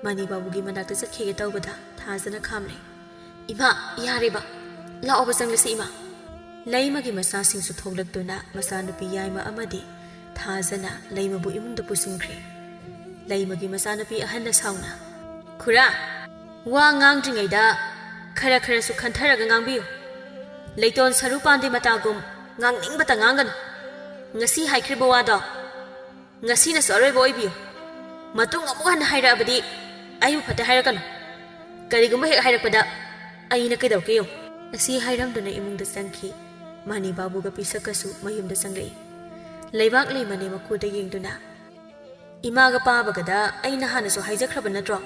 ꯃꯅꯤꯕꯥꯕꯨꯒꯤ ꯃꯅꯥꯛꯇ ꯆꯠꯈꯤꯒꯦ ꯇꯧꯕꯗ ꯊꯥꯖꯅ ꯈꯥꯝꯂꯦ꯫ "ꯏꯃꯥ, ꯌꯥꯔꯦꯕ꯫ ꯂꯥꯛꯑꯣꯕ, ꯆꯪꯂꯁꯤ, ꯏꯃꯥ꯫" ꯂꯩꯃꯒꯤ ꯃꯆꯥꯁꯤꯡꯁꯨ ꯊꯣꯛꯂꯛꯇꯨꯅ ꯃꯆꯥꯅꯨꯄꯤ ꯌꯥꯏꯃ ꯑꯃꯗꯤ ꯊꯥꯖꯅ ꯂꯩꯃꯕꯨ ꯏꯃꯨꯡꯗ ꯄꯨꯁꯤꯟꯈ꯭ꯔꯦ꯫ ꯂꯩꯃꯒꯤ ꯃꯆꯥꯅꯨꯄꯤ ꯑꯍꯟꯅ ꯁꯥꯎꯅ, "ꯈꯨꯔꯥ, ꯋꯥ ꯉꯥꯡꯗ꯭ꯔꯤꯉꯩꯗ ꯈꯔ ꯈꯔꯁꯨ ꯈꯟꯊꯔꯒ ꯉꯥꯡꯕꯤꯌꯨ꯫ ꯂꯩꯇꯣꯟ ꯁꯔꯨ ꯄꯥꯟꯗꯦ ꯃꯇꯥꯒꯨꯝ ꯉꯥꯡꯅꯤꯡꯕꯇ ꯉꯥꯡꯒꯅꯨ꯫ ꯉꯁꯤ ꯍꯥꯏꯈ꯭ꯔꯤꯕ ꯋꯥꯗꯣ ꯉꯁꯤꯅꯁꯨ ꯑꯔꯣꯏꯕ ꯑꯣꯏꯕꯤꯌꯨ꯫ ꯃꯇꯨꯡ ꯑꯃꯨꯛ ꯍꯟꯅ ꯍꯥꯏꯔꯛꯑꯕꯗꯤ ꯑꯩꯕꯨ ꯐꯠꯇꯦ ꯍꯥꯏꯔꯛꯀꯅꯨ꯫" ꯀꯔꯤꯒꯨꯝꯕ ꯍꯦꯛ ꯍꯥꯏꯔꯛꯄꯗ ꯑꯩꯅ ꯀꯩꯗꯧꯔꯛꯀꯦ ꯌꯦꯡꯉꯨ꯫ ꯑꯁꯤ ꯍꯥꯏꯔꯝꯗꯨꯅ ꯏꯃꯨꯡꯗ ꯆꯪꯈꯤ꯫ ꯃꯅꯤ ꯕꯥꯕꯨꯒ ꯄꯤꯁꯛꯀꯁꯨ ꯃꯌꯨꯝꯗ ꯆꯪꯂꯛꯏ꯫ ꯂꯩꯕꯥꯛ ꯂꯩꯃꯅꯦ ꯃꯈꯨꯗ ꯌꯦꯡꯗꯨꯅ, "ꯏꯃꯥꯒ ꯄꯥꯕꯒꯗ ꯑꯩꯅ ꯍꯥꯟꯅꯁꯨ ꯍꯥꯏꯖꯈ꯭ꯔꯕ ꯅꯠꯇ꯭ꯔꯣ?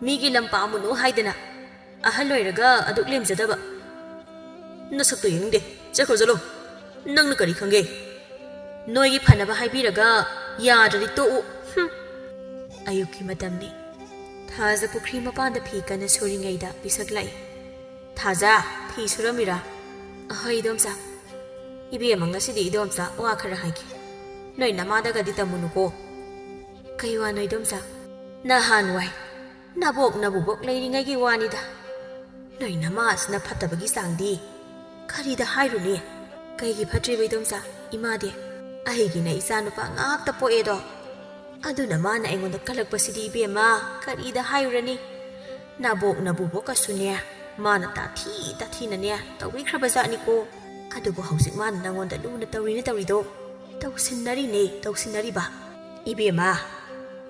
ꯃꯤꯒꯤ ꯂꯝ ꯄꯥꯝꯃꯨꯅꯨ ꯍꯥꯏꯗꯅ꯫ ꯑꯍꯜ ꯑꯣꯏꯔꯒ ꯑꯗꯨꯛ ꯂꯦꯝꯖꯗꯕ꯫ ꯅꯁꯛꯇꯣ ꯌꯦꯡꯅꯤꯡꯗꯦ꯫ ꯆꯠꯈ꯭ꯔꯣ ꯆꯠꯂꯣ꯫ ꯅꯪꯅ ꯀꯔꯤ ꯈꯪꯒꯦ? ꯅꯣꯏꯒꯤ ꯐꯅꯕ ꯍꯥꯏꯕꯤꯔꯒ ꯌꯥꯗ꯭ꯔꯗꯤ ꯇꯣꯛꯎ꯫ ꯍꯨꯝ!" ꯑꯌꯨꯛꯀꯤ ꯃꯇꯝꯅꯤ꯫ ꯊꯥꯖ ꯄꯨꯈ꯭ꯔꯤ ꯃꯄꯥꯟꯗ ꯐꯤ ꯀꯟꯅ ꯁꯨꯔꯤꯉꯩꯗ ꯄꯤꯁꯛ ꯂꯥꯛꯏ꯫ "ꯊꯥꯖ, ꯐꯤ ꯁꯨꯔꯝꯃꯤꯔꯥ?" "ꯑꯍꯣꯏ, ꯏꯗꯣꯝꯆꯥ꯫" "ꯏꯕꯦꯝꯃ, ꯉꯁꯤꯗꯤ ꯏꯗꯣꯝꯆꯥ ꯋꯥ ꯈꯔ ꯍꯥꯏꯒꯦ꯫ ꯅꯣꯏ ꯅꯃꯥꯗꯒꯗꯤ ꯇꯝꯃꯨꯅꯨꯀꯣ꯫" "ꯀꯩ ꯋꯥꯅꯣ, ꯏꯗꯣꯝꯆꯥ?" "ꯅꯍꯥꯟꯋꯥꯏ ꯅꯕꯣꯛ ꯅꯕꯨꯕꯣꯛ ꯂꯩꯔꯤꯉꯩꯒꯤ ꯋꯥꯅꯤꯗ꯫ ꯅꯣꯏ ꯅꯃꯥꯁꯤꯅ ꯐꯠꯇꯕꯒꯤ ꯆꯥꯡꯗꯤ ꯀꯔꯤꯗ ꯍꯥꯏꯔꯨꯅꯤ?" "ꯀꯩꯒꯤ ꯐꯠꯇ꯭ꯔꯤꯕ, ꯏꯗꯣꯝꯆꯥ? ꯏꯃꯥꯗꯤ?" "ꯑꯩꯒꯤꯅ ꯏꯆꯥ ꯅꯨꯄꯥ ꯉꯥꯛꯇ ꯄꯣꯛꯑꯦꯗꯣ꯫ ꯑꯗꯨꯅ ꯃꯥꯅ ꯑꯩꯉꯣꯟꯗ ꯀꯜꯂꯛꯄꯁꯤꯗꯤ, ꯏꯕꯦꯝꯃ, ꯀꯔꯤꯗ ꯍꯥꯏꯔꯨꯔꯅꯤ? ꯅꯕꯣꯛ ꯅꯕꯨꯕꯣꯛꯀꯁꯨꯅꯦ, ꯃꯥꯅ ꯇꯥꯊꯤ ꯇꯥꯊꯤꯅꯅꯦ ꯇꯧꯕꯤꯈ꯭ꯔꯕꯖꯥꯠꯅꯤꯀꯣ꯫ ꯑꯗꯨꯕꯨ ꯍꯧꯖꯤꯛ ꯃꯥꯅ ꯅꯪꯉꯣꯟꯗ ꯂꯨꯅ ꯇꯧꯔꯤꯅꯦ ꯇꯧꯔꯤꯗꯣ꯫ ꯇꯧꯁꯤꯟꯅꯔꯤꯅꯦ, ꯇꯧꯁꯤꯟꯅꯔꯤꯕ꯫ ꯏꯕꯦꯝꯃ,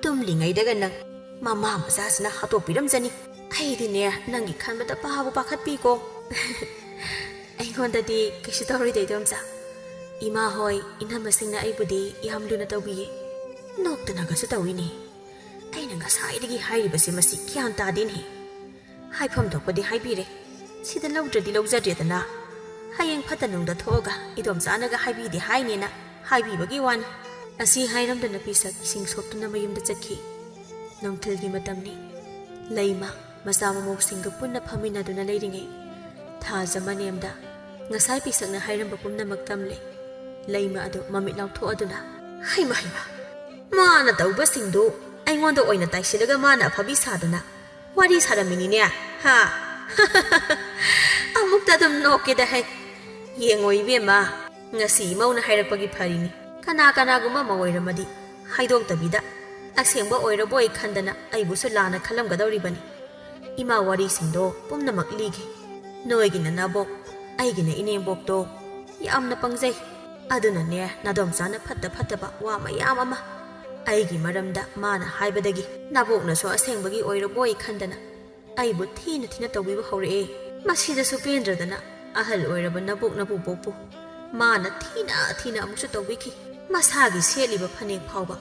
ꯇꯨꯝꯂꯤꯉꯩꯗꯒ ꯅꯪ ꯃꯃꯥ ꯃꯆꯥꯁꯤꯅ ꯍꯥꯠꯇꯣꯛꯄꯤꯔꯝꯖꯅꯤ꯫ ꯑꯩꯗꯤꯅꯦ, ꯅꯪꯒꯤ ꯈꯟꯕꯗ ꯄꯥꯕꯨ ꯄꯥꯈꯠꯄꯤꯀꯣ꯫" "ꯑꯩꯉꯣꯟꯗꯗꯤ ꯀꯩꯁꯨ ꯇꯧꯔꯣꯏꯗ, ꯏꯗꯣꯝꯆꯥ꯫ ꯏꯃꯥ ꯍꯣꯏ, ꯏꯅꯝꯃꯁꯤꯡꯅ ꯑꯩꯕꯨꯗꯤ ꯌꯥꯝ ꯂꯨꯅ ꯇꯧꯕꯤꯌꯦ꯫ ꯅꯣꯛꯇꯅꯒꯁꯨ ꯇꯧꯏꯅꯦ꯫ ꯑꯩꯅ ꯉꯁꯥꯏꯗꯒꯤ ꯍꯥꯏꯔꯤꯕꯁꯦ ꯃꯁꯤ ꯒ꯭ꯌꯥꯟ ꯇꯥꯗꯦꯅꯦ꯫ ꯍꯥꯏꯐꯝ ꯊꯣꯛꯄꯗꯤ ꯍꯥꯏꯕꯤꯔꯦ꯫ ꯁꯤꯗ ꯂꯧꯗ꯭ꯔꯗꯤ ꯂꯧꯖꯗ꯭ꯔꯦꯗꯅ꯫ ꯍꯌꯦꯡ ꯐꯠꯇ ꯅꯨꯡꯗ ꯊꯣꯛꯑꯒ ꯏꯗꯣꯝꯆꯥꯅꯒ ꯍꯥꯏꯕꯤꯗꯦ ꯍꯥꯏꯅꯦꯅ ꯍꯥꯏꯕꯤꯕꯒꯤ ꯋꯥꯅꯤ꯫" ꯑꯁꯤ ꯍꯥꯏꯔꯝꯗꯅ ꯄꯤꯁꯛ ꯏꯁꯤꯡ ꯁꯣꯛꯇꯨꯅ ꯃꯌꯨꯝꯗ ꯆꯠꯈꯤ꯫ ꯅꯨꯡꯊꯤꯜꯒꯤ ꯃꯇꯝꯅꯤ꯫ ꯂꯩꯃ ꯃꯆꯥ ꯃꯃꯧꯁꯤꯡꯒ ꯄꯨꯟꯅ ꯐꯝꯃꯤꯟꯅꯗꯨꯅ ꯂꯩꯔꯤꯉꯩ, ꯊꯥꯖ ꯃꯅꯦꯝꯗ ꯉꯁꯥꯏ ꯄꯤꯁꯛꯅ ꯍꯥꯏꯔꯝꯕ ꯄꯨꯝꯅꯃꯛ ꯇꯝꯂꯦ꯫ ꯂꯩꯃ ꯑꯗꯨ ꯃꯃꯤꯠ ꯂꯥꯎꯊꯣꯛꯑꯗꯨꯅ, "ꯍꯩꯃ, ꯍꯩꯃ, ꯃꯥꯅ ꯇꯧꯕꯁꯤꯡꯗꯨ ꯑꯩꯉꯣꯟꯗ ꯑꯣꯏꯅ ꯇꯥꯏꯁꯤꯜꯂꯒ ꯃꯥꯅ ꯑꯐꯕꯤ ꯁꯥꯗꯅ ꯋꯥꯔꯤ ꯁꯥꯔꯝꯃꯤꯅꯤꯅꯦ, ꯍꯥ?" "ꯑꯃꯨꯛꯇ ꯑꯗꯨꯝ ꯅꯣꯛꯀꯦꯗ ꯍꯩ꯫ ꯌꯦꯡꯉꯣ ꯏꯕꯦꯝꯃ, ꯉꯁꯤ ꯏꯃꯧꯅ ꯍꯥꯏꯔꯛꯄꯒꯤ ꯐꯔꯤꯅꯤ꯫ ꯀꯅꯥ ꯀꯅꯥꯒꯨꯝꯕ ꯑꯃ ꯑꯣꯏꯔꯝꯃꯗꯤ ꯍꯥꯏꯗꯣꯛꯇꯕꯤꯗ ꯑꯁꯦꯡꯕ ꯑꯣꯏꯔꯕꯣꯏ ꯈꯟꯗꯅ ꯑꯩꯕꯨꯁꯨ ꯂꯥꯟꯅ ꯈꯜꯂꯝꯒꯗꯧꯔꯤꯕꯅꯤ꯫ ꯏꯃꯥ ꯋꯥꯔꯤꯁꯤꯡꯗꯣ ꯄꯨꯝꯅꯃꯛ ꯂꯤꯒꯦ꯫ ꯅꯣꯏꯒꯤꯅ ꯅꯕꯣꯛ, ꯑꯩꯒꯤꯅ ꯏꯅꯦꯝꯕꯣꯛꯇꯣ ꯌꯥꯝꯅ ꯄꯪꯖꯩ꯫ ꯑꯗꯨꯅꯅꯦ, ꯅꯥꯗꯣꯝꯆꯥꯅ ꯐꯠꯇ ꯐꯠꯇꯕ ꯋꯥ ꯃꯌꯥꯝ ꯑꯃ ꯑꯩꯒꯤ ꯃꯔꯝꯗ ꯃꯥꯅ ꯍꯥꯏꯕꯗꯒꯤ ꯅꯕꯣꯛꯅꯁꯨ ꯑꯁꯦꯡꯕꯒꯤ ꯑꯣꯏꯔꯕꯣꯏ ꯈꯟꯗꯅ ꯑꯩꯕꯨ ꯊꯤꯅ ꯊꯤꯅ ꯇꯧꯕꯤꯕ ꯍꯧꯔꯛꯑꯦ꯫ ꯃꯁꯤꯗꯁꯨ ꯄꯦꯟꯗ꯭ꯔꯗꯅ ꯑꯍꯜ ꯑꯣꯏꯔꯕ ꯅꯕꯣꯛ ꯅꯄꯨꯕꯣꯛꯄꯨ ꯃꯥꯅ ꯊꯤꯅ ꯊꯤꯅ ꯑꯃꯨꯛꯁꯨ ꯇꯧꯕꯤꯈꯤ꯫ ꯃꯁꯥꯒꯤ ꯁꯦꯠꯂꯤꯕ ꯐꯅꯦꯛ ꯐꯥꯎꯕ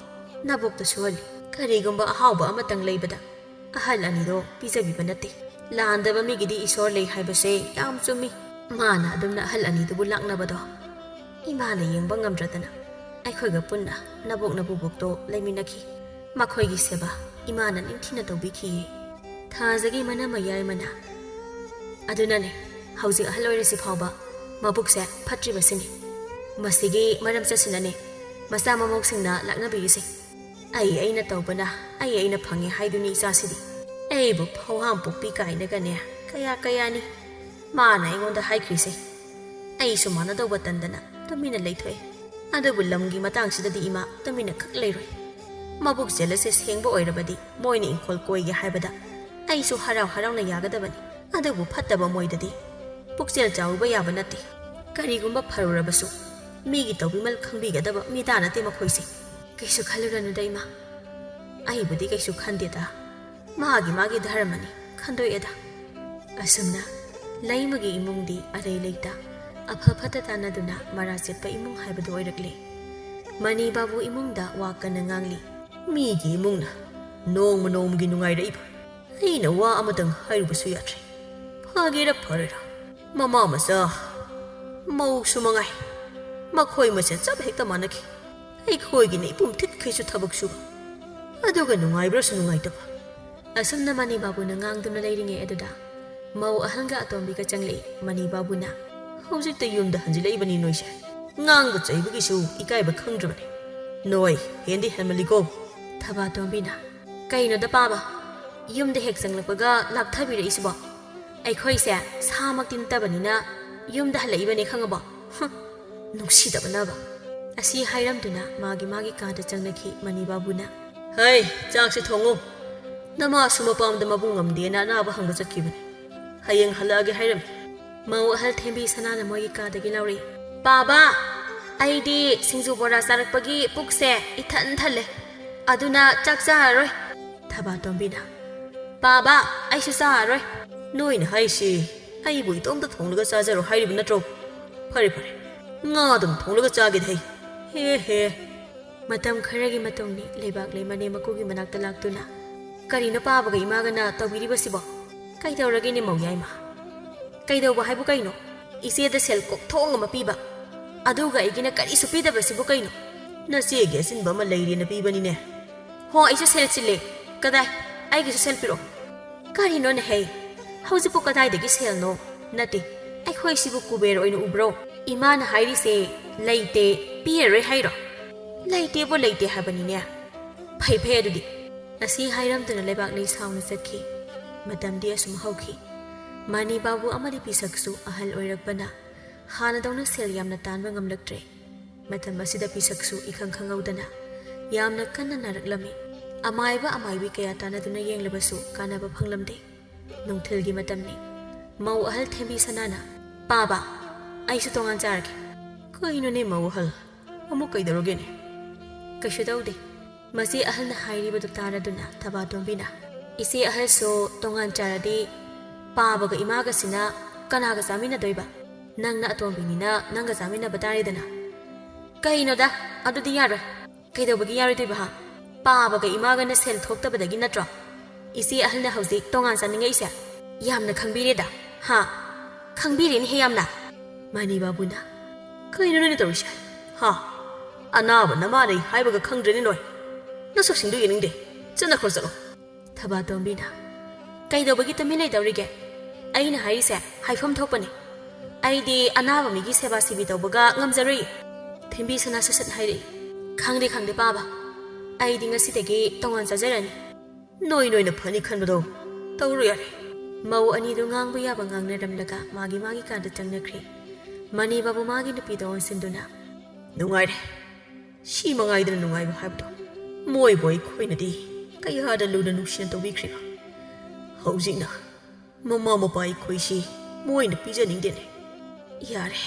ꯅꯕꯣꯛꯇ ꯁꯨꯍꯜꯂꯤ꯫ ꯀꯔꯤꯒꯨꯝꯕ ꯑꯍꯥꯎꯕ ꯑꯃꯇꯪ ꯂꯩꯕꯗ ꯑꯍꯜ ꯑꯅꯤꯗꯣ ꯄꯤꯖꯕꯤꯕ ꯅꯠꯇꯦ꯫ ꯂꯥꯟꯗꯕ ꯃꯤꯒꯤꯗꯤ ꯏꯁꯣꯔ ꯂꯩ ꯍꯥꯏꯕꯁꯦ ꯌꯥꯝ ꯆꯨꯝꯃꯤ꯫ ꯃꯥꯅ ꯑꯗꯨꯝꯅ ꯑꯍꯜ ꯑꯅꯤꯗꯨꯕꯨ ꯂꯥꯛꯅꯕꯗꯣ ꯏꯃꯥꯅ ꯌꯦꯡꯕ ꯉꯝꯗ꯭ꯔꯗꯅ ꯑꯩꯈꯣꯏꯒ ꯄꯨꯟꯅ ꯅꯕꯣꯛ ꯅꯄꯨꯕꯣꯛꯇꯣ ꯂꯩꯃꯤꯟꯅꯈꯤ꯫ ꯃꯈꯣꯏꯒꯤ ꯁꯦꯕꯥ ꯏꯃꯥꯅ ꯅꯤꯡꯊꯤꯅ ꯇꯧꯕꯤꯈꯤꯌꯦ꯫ ꯊꯥꯖꯒꯤ ꯃꯅꯥ ꯃꯌꯥꯏ ꯃꯅꯥ꯫ ꯑꯗꯨꯅꯅꯦ, ꯍꯧꯖꯤꯛ ꯑꯍꯜ ꯑꯣꯏꯔꯁꯤ ꯐꯥꯎꯕ ꯃꯕꯨꯛꯁꯦ ꯐꯠꯇ꯭ꯔꯤꯕꯁꯤꯅꯤ꯫ ꯃꯁꯤꯒꯤ ꯃꯔꯝ ꯆꯠꯁꯤꯅꯅꯦ ꯃꯆꯥ ꯃꯃꯧꯁꯤꯡꯅ ꯂꯥꯛꯅꯕꯤꯔꯤꯁꯦ꯫ ꯑꯩ ꯑꯩꯅ ꯇꯧꯕꯅ ꯑꯩ ꯑꯩꯅ ꯐꯪꯉꯦ ꯍꯥꯏꯗꯨꯅꯤ ꯏꯆꯥꯁꯤꯗꯤ꯫ ꯑꯩꯕꯨ ꯐꯧꯍꯥꯝ ꯄꯣꯛꯄꯤ ꯀꯥꯏꯅꯒꯅꯦ ꯀꯌꯥ ꯀꯌꯥꯅꯤ ꯃꯥꯅ ꯑꯩꯉꯣꯟꯗ ꯍꯥꯏꯈ꯭ꯔꯤꯁꯦ꯫ ꯑꯩꯁꯨ ꯃꯥꯟꯅꯗꯧꯕ ꯇꯟꯗꯅ ꯇꯨꯃꯤꯟꯅ ꯂꯩꯊꯣꯛꯑꯦ꯫ ꯑꯗꯨꯕꯨ ꯂꯝꯒꯤ ꯃꯇꯥꯡꯁꯤꯗꯗꯤ ꯏꯃꯥ ꯇꯨꯃꯤꯟꯅ ꯈꯛ ꯂꯩꯔꯣꯏ꯫ ꯃꯕꯨꯛ ꯆꯦꯜꯂꯁꯦ ꯁꯦꯡꯕ ꯑꯣꯏꯔꯕꯗꯤ ꯃꯣꯏꯅ ꯏꯪꯈꯣꯜ ꯀꯣꯏꯒꯦ ꯍꯥꯏꯕꯗ ꯑꯩꯁꯨ ꯍꯔꯥꯎ ꯍꯔꯥꯎꯅ ꯌꯥꯒꯗꯕꯅꯤ꯫ ꯑꯗꯨꯕꯨ ꯐꯠꯇꯕ ꯃꯣꯏꯗꯗꯤ ꯄꯨꯛꯆꯦꯜ ꯆꯥꯎꯕ ꯌꯥꯕ ꯅꯠꯇꯦ꯫ ꯀꯔꯤꯒꯨꯝꯕ ꯐꯔꯨꯔꯕꯁꯨ ꯃꯤꯒꯤ ꯇꯧꯕꯤꯃꯜ ꯈꯪꯕꯤꯒꯗꯕ ꯃꯤꯗꯥ ꯅꯠꯇꯦ ꯃꯈꯣꯏꯁꯦ꯫ ꯀꯩꯁꯨ ꯈꯜꯂꯨꯔꯅꯨꯗ ꯏꯃꯥ, ꯑꯩꯕꯨꯗꯤ ꯀꯩꯁꯨ ꯈꯟꯗꯦꯗ꯫ ꯃꯥꯒꯤ ꯃꯥꯒꯤ ꯙꯔꯃꯅꯤ, ꯈꯟꯗꯣꯛꯑꯦꯗ꯫ ꯑꯁꯨꯝꯅ ꯂꯩꯃꯒꯤ ꯏꯃꯨꯡꯗꯤ ꯑꯔꯩ ꯂꯩꯇ, ꯑꯐ ꯐꯠꯇ ꯇꯥꯟꯅꯗꯨꯅ ꯃꯔꯥ ꯆꯠꯄ ꯏꯃꯨꯡ ꯍꯥꯏꯕꯗꯨ ꯑꯣꯏꯔꯛꯂꯦ꯫ ꯃꯅꯤ ꯕꯥꯕꯨ ꯏꯃꯨꯡꯗ ꯋꯥ ꯀꯟꯅ ꯉꯥꯡꯂꯤ꯫ ꯃꯤꯒꯤ ꯏꯃꯨꯡꯅ ꯅꯣꯡꯃ ꯅꯣꯡꯃꯒꯤ ꯅꯨꯡꯉꯥꯏꯔꯛꯏꯕ꯫ ꯑꯩꯅ ꯋꯥ ꯑꯃꯇꯪ ꯍꯥꯏꯔꯨꯕꯁꯨ ꯌꯥꯗ꯭ꯔꯦ꯫ ꯐꯒꯦꯔꯥ ꯐꯔꯣꯏꯔꯥ, ꯃꯃꯥ ꯃꯆꯥ ꯃꯧꯁꯨ ꯃꯉꯥꯏ, ꯃꯈꯣꯏ ꯃꯁꯦꯟ ꯆꯞ ꯍꯦꯛꯇ ꯃꯥꯟꯅꯈꯤ꯫ ꯑꯩꯈꯣꯏꯒꯤꯅ ꯏꯄꯨꯝ ꯊꯤꯠꯈꯩꯁꯨ ꯊꯕꯛ ꯁꯨꯕ, ꯑꯗꯨꯒ ꯅꯨꯡꯉꯥꯏꯕ꯭ꯔꯥꯁꯨ ꯅꯨꯡꯉꯥꯏꯇꯕ꯫ ꯑꯁꯨꯝꯅ ꯃꯅꯤ ꯕꯥꯕꯨꯅ ꯉꯥꯡꯗꯨꯅ ꯂꯩꯔꯤꯉꯩ ꯑꯗꯨꯗ ꯃꯧ ꯑꯍꯜꯒ ꯑꯇꯣꯝꯕꯤꯒ ꯆꯪꯂꯛꯏ꯫ ꯃꯅꯤ ꯕꯥꯕꯨꯅ, "ꯍꯧꯖꯤꯛꯇ ꯌꯨꯝꯗ ꯍꯟꯖꯤꯜꯂꯛꯏꯕꯅꯤ ꯅꯣꯏꯁꯦ꯫ ꯉꯥꯡꯕ ꯆꯩꯕꯒꯤꯁꯨ ꯏꯀꯥꯏꯕ ꯈꯪꯗ꯭ꯔꯕꯅꯦ꯫ ꯅꯣꯏ ꯍꯦꯟꯗꯤ ꯍꯦꯟꯃꯜꯂꯤꯀꯣ"꯫ ꯊꯕꯥꯇꯣꯝꯕꯤꯅ, "ꯀꯩꯅꯣꯗ ꯄꯥꯕ, ꯌꯨꯝꯗ ꯍꯦꯛ ꯆꯪꯂꯛꯄꯒ ꯂꯥꯛꯊꯕꯤꯔꯛꯏꯁꯤꯕꯣ? ꯑꯩꯈꯣꯏꯁꯦ ꯁꯥꯃꯛꯇꯤ ꯅꯠꯇꯕꯅꯤꯅ ꯌꯨꯝꯗ ꯍꯜꯂꯛꯏꯕꯅꯦ ꯈꯪꯉꯕꯣ? ꯍꯨꯝ, ꯅꯨꯡꯁꯤꯗꯕꯅꯕ"꯫ ꯑꯁꯤ ꯍꯥꯏꯔꯝꯗꯨꯅ ꯃꯥꯒꯤ ꯃꯥꯒꯤ ꯀꯥꯗ ꯆꯪꯅꯈꯤ꯫ ꯃꯅꯤ ꯕꯥꯕꯨꯅ, "ꯍꯩ, ꯆꯥꯛꯁꯤ ꯊꯣꯡꯉꯨ꯫ ꯅꯃꯥꯁꯨ ꯃꯄꯥꯝꯗ ꯃꯕꯨꯡ ꯉꯝꯗꯦꯅ ꯑꯅꯥꯕ ꯍꯪꯕ ꯆꯠꯈꯤꯕꯅꯤ꯫ ꯍꯌꯦꯡ ꯍꯜꯂꯛꯑꯒꯦ ꯍꯥꯏꯔꯝꯃꯤ"꯫ ꯃꯧ ꯑꯍꯜ ꯊꯦꯝꯕꯤ ꯁꯅꯥꯅ ꯃꯣꯏꯒꯤ ꯀꯥꯗꯒꯤ ꯂꯧꯔꯛꯏ꯫ "ꯄꯥꯕ, ꯑꯩꯗꯤ ꯁꯤꯡꯖꯨ ꯕꯣꯔꯥ ꯆꯥꯔꯛꯄꯒꯤ ꯄꯨꯛꯁꯦ ꯏꯊꯟ ꯊꯜꯂꯦ, ꯑꯗꯨꯅ ꯆꯥꯛ ꯆꯥꯔꯔꯣꯏ"꯫ ꯊꯕꯥꯇꯣꯝꯕꯤꯅ, "ꯄꯥꯕ, ꯑꯩꯁꯨ ꯆꯥꯔꯔꯣꯏ꯫" "ꯅꯣꯏꯅ ꯍꯥꯏꯁꯤ ꯑꯩꯕꯨ ꯏꯇꯣꯝꯇ ꯊꯣꯡꯂꯒ ꯆꯥꯖꯔꯣ ꯍꯥꯏꯔꯤꯕ ꯅꯠꯇ꯭ꯔꯣ? ꯐꯔꯦ ꯐꯔꯦ, ꯉꯥ ꯑꯗꯨꯝ ꯊꯣꯡꯂꯒ ꯆꯥꯒꯦꯗ ꯍꯩ꯫ ꯍꯦ ꯍꯦ꯫" ꯃꯇꯝ ꯈꯔꯒꯤ ꯃꯇꯨꯡꯅꯤ, ꯂꯩꯕꯥꯛꯂꯩ ꯃꯅꯦꯝ ꯃꯀꯨꯒꯤ ꯃꯅꯥꯛꯇ ꯂꯥꯛꯇꯨꯅ, "ꯀꯔꯤꯅꯣ ꯄꯥꯕꯒ ꯏꯃꯥꯒꯅ ꯇꯧꯕꯤꯔꯤꯕꯁꯤꯕꯣ? ꯀꯩꯗꯧꯔꯒꯦꯅꯦ ꯃꯧ ꯌꯥꯏꯃ? ꯀꯩꯗꯧꯕ ꯍꯥꯏꯕꯨ ꯀꯩꯅꯣ? ꯏꯆꯦꯗ ꯁꯦꯜ ꯀꯣꯛꯊꯣꯡ ꯑꯃ ꯄꯤꯕ, ꯑꯗꯨꯒ ꯑꯩꯒꯤꯅ ꯀꯔꯤꯁꯨ ꯄꯤꯗꯕꯁꯤꯕꯨ ꯀꯩꯅꯣ?" "ꯅꯆꯦꯒꯤ ꯑꯆꯤꯟꯕ ꯑꯃ ꯂꯩꯔꯦꯅ ꯄꯤꯕꯅꯤꯅꯦ꯫" "ꯍꯣ, ꯑꯩꯁꯨ ꯁꯦꯜ ꯆꯤꯜꯂꯦ꯫ ꯀꯗꯥꯏ? ꯑꯩꯒꯤꯁꯨ ꯁꯦꯜ ꯄꯤꯔꯛꯑꯣ꯫" "ꯀꯔꯤꯅꯣꯅꯦ ꯍꯦ? ꯍꯧꯖꯤꯛꯄꯨ ꯀꯗꯥꯏꯗꯒꯤ ꯁꯦꯜꯅꯣ? ꯅꯠꯇꯦ, ꯑꯩꯈꯣꯏꯁꯤꯕꯨ ꯀꯨꯕꯦꯔ ꯑꯣꯏꯅ ꯎꯕ꯭ꯔꯣ? ꯏꯃꯥꯅ ꯍꯥꯏꯔꯤꯁꯦ ꯂꯩꯇꯦ, ꯄꯤꯔꯔꯣꯏ ꯍꯥꯏꯔꯣ? ꯂꯩꯇꯦꯕꯨ ꯂꯩꯇꯦ ꯍꯥꯏꯕꯅꯤꯅꯦ꯫ ꯐꯩ ꯐꯩ ꯑꯗꯨꯗꯤ꯫" ꯑꯁꯤ ꯍꯥꯏꯔꯝꯗꯨꯅ ꯂꯩꯕꯥꯛꯂꯩ ꯁꯥꯎꯅ ꯆꯠꯈꯤ꯫ ꯃꯇꯝꯗꯤ ꯑꯁꯨꯝ ꯍꯧꯈꯤ꯫ ꯃꯥꯅꯤ ꯕꯥꯕꯨ ꯑꯃꯗꯤ ꯄꯤꯁꯛꯁꯨ ꯑꯍꯜ ꯑꯣꯏꯔꯛꯄꯅ ꯍꯥꯟꯅꯗꯧꯅ ꯁꯦꯜ ꯌꯥꯝꯅ ꯇꯥꯟꯕ ꯉꯝꯂꯛꯇ꯭ꯔꯦ꯫ ꯃꯇꯝ ꯑꯁꯤꯗ ꯄꯤꯁꯛꯁꯨ ꯏꯈꯪ ꯈꯪꯍꯧꯗꯅ ꯌꯥꯝꯅ ꯀꯟꯅ ꯅꯥꯔꯛꯂꯝꯃꯤ꯫ ꯑꯃꯥꯏꯕ ꯑꯃꯥꯏꯕꯤ ꯀꯌꯥ ꯇꯥꯟꯅꯗꯨꯅ ꯌꯦꯡꯂꯕꯁꯨ ꯀꯥꯟꯅꯕ ꯐꯪꯂꯝꯗꯦ꯫ ꯅꯨꯡꯊꯤꯜꯒꯤ ꯃꯇꯝꯅꯤ꯫ ꯃꯧ ꯑꯍꯜ ꯊꯦꯝꯕꯤ ꯁꯅꯥꯅ, "ꯄꯥꯕ, ꯑꯩꯁꯨ ꯇꯣꯉꯥꯟ ꯆꯥꯔꯒꯦ꯫" "ꯀꯩꯅꯣꯅꯦ ꯃꯧ ꯑꯍꯜ, ꯑꯃꯨꯛ ꯀꯩꯗꯧꯔꯒꯦꯅꯦ?" "ꯀꯩꯁꯨ ꯇꯧꯗꯦ꯫" ꯃꯆꯦ ꯑꯍꯜꯅ ꯍꯥꯏꯔꯤꯕꯗꯨ ꯇꯥꯔꯗꯨꯅ ꯊꯕꯥꯇꯣꯝꯕꯤꯅ, "ꯏꯆꯦ ꯑꯍꯜꯁꯨ ꯇꯣꯉꯥꯟ ꯆꯥꯔꯗꯤ ꯄꯥꯕꯒ ꯏꯃꯥꯒꯁꯤꯅ ꯀꯅꯥꯒ ꯆꯥꯃꯤꯟꯅꯗꯣꯏꯕ? ꯅꯪꯅ ꯑꯇꯣꯝꯕꯤꯅꯤꯅ ꯅꯪꯒ ꯆꯥꯃꯤꯟꯅꯕ ꯇꯥꯔꯦꯗꯅ꯫" "ꯀꯩꯅꯣꯗ, ꯑꯗꯨꯗꯤ ꯌꯥꯔꯣꯏ꯫" "ꯀꯩꯗꯧꯕꯒꯤ ꯌꯥꯔꯣꯏꯗꯣꯏꯕ ꯍꯥ? ꯄꯥꯕꯒ ꯏꯃꯥꯒꯅ ꯁꯦꯜ ꯊꯣꯛꯇꯕꯗꯒꯤ ꯅꯠꯇ꯭ꯔꯣ? ꯏꯆꯦ ꯑꯍꯜꯅ ꯍꯧꯖꯤꯛ ꯇꯣꯉꯥꯟ ꯆꯥꯅꯤꯡꯉꯛꯏꯁꯦ? ꯌꯥꯝꯅ ꯈꯪꯕꯤꯔꯦꯗ, ꯍꯥ? ꯈꯪꯕꯤꯔꯦꯅꯦꯍꯦ ꯌꯥꯝꯅ꯫" ꯃꯥꯅꯤ ꯕꯥꯕꯨꯅ, "ꯀꯩꯅꯣ ꯅꯣꯏꯅ ꯇꯧꯔꯤꯁꯦ? ꯍꯥ? ꯑꯅꯥꯕ ꯅꯃꯥ ꯂꯩ ꯍꯥꯏꯕꯒ ꯈꯪꯗ꯭ꯔꯦꯅꯦ ꯅꯣꯏ꯫ ꯅꯁꯛꯁꯤꯡꯗꯨ ꯌꯦꯡꯅꯤꯡꯗꯦ꯫ ꯆꯠꯅꯈ꯭ꯔꯣ ꯆꯠꯂꯣ꯫" ꯊꯕꯥꯇꯣꯝꯕꯤꯅ, "ꯀꯩꯗꯧꯕꯒꯤ ꯇꯨꯃꯤꯟ ꯂꯩꯗꯧꯔꯤꯒꯦ? ꯑꯩꯅ ꯍꯥꯏꯔꯤꯁꯦ ꯍꯥꯏꯐꯝ ꯊꯣꯛꯄꯅꯤ꯫ ꯑꯩꯗꯤ ꯑꯅꯥꯕ ꯃꯤꯒꯤ ꯁꯦꯕꯥ ꯁꯤꯕꯤ ꯇꯧꯕꯒ ꯉꯝꯖꯔꯣꯏ꯫" ꯊꯦꯝꯕꯤ ꯁꯅꯥ ꯁꯠ ꯁꯠ ꯍꯥꯏꯔꯛꯏ, "ꯈꯪꯗꯦ ꯈꯪꯗꯦ ꯄꯥꯕ, ꯑꯩꯗꯤ ꯉꯁꯤꯗꯒꯤ ꯇꯣꯉꯥꯟ ꯆꯥꯖꯔꯅꯤ꯫" "ꯅꯣꯏ ꯅꯣꯏꯅ ꯐꯅꯤ ꯈꯟꯕꯗꯣ ꯇꯧꯔꯣ ꯌꯥꯔꯦ꯫" ꯃꯧ ꯑꯅꯤꯗꯨ ꯉꯥꯡꯕ ꯌꯥꯕ ꯉꯥꯡꯅꯔꯝꯂꯒ ꯃꯥꯒꯤ ꯃꯥꯒꯤ ꯀꯥꯗ ꯆꯪꯅꯈ꯭ꯔꯦ꯫ ꯃꯥꯅꯤ ꯕꯥꯕꯨ ꯃꯥꯒꯤ ꯅꯨꯄꯤꯗ ꯑꯣꯟꯁꯤꯟꯗꯨꯅ, "ꯅꯨꯡꯉꯥꯏꯔꯦ꯫ ꯁꯤ ꯃꯉꯥꯏꯗꯅ ꯅꯨꯡꯉꯥꯏꯕ ꯍꯥꯏꯕꯗꯣ꯫ ꯃꯣꯏꯕꯨ ꯑꯩꯈꯣꯏꯅꯗꯤ ꯀꯌꯥꯗ ꯂꯨꯅ ꯅꯨꯡꯁꯤꯅ ꯇꯧꯕꯤꯈ꯭ꯔꯤꯕ꯫ ꯍꯧꯖꯤꯛꯅ ꯃꯃꯥ ꯃꯄꯥ ꯑꯩꯈꯣꯏꯁꯤ ꯃꯣꯏꯅ ꯄꯤꯖꯅꯤꯡꯗꯦꯅꯦ꯫ ꯌꯥꯔꯦ,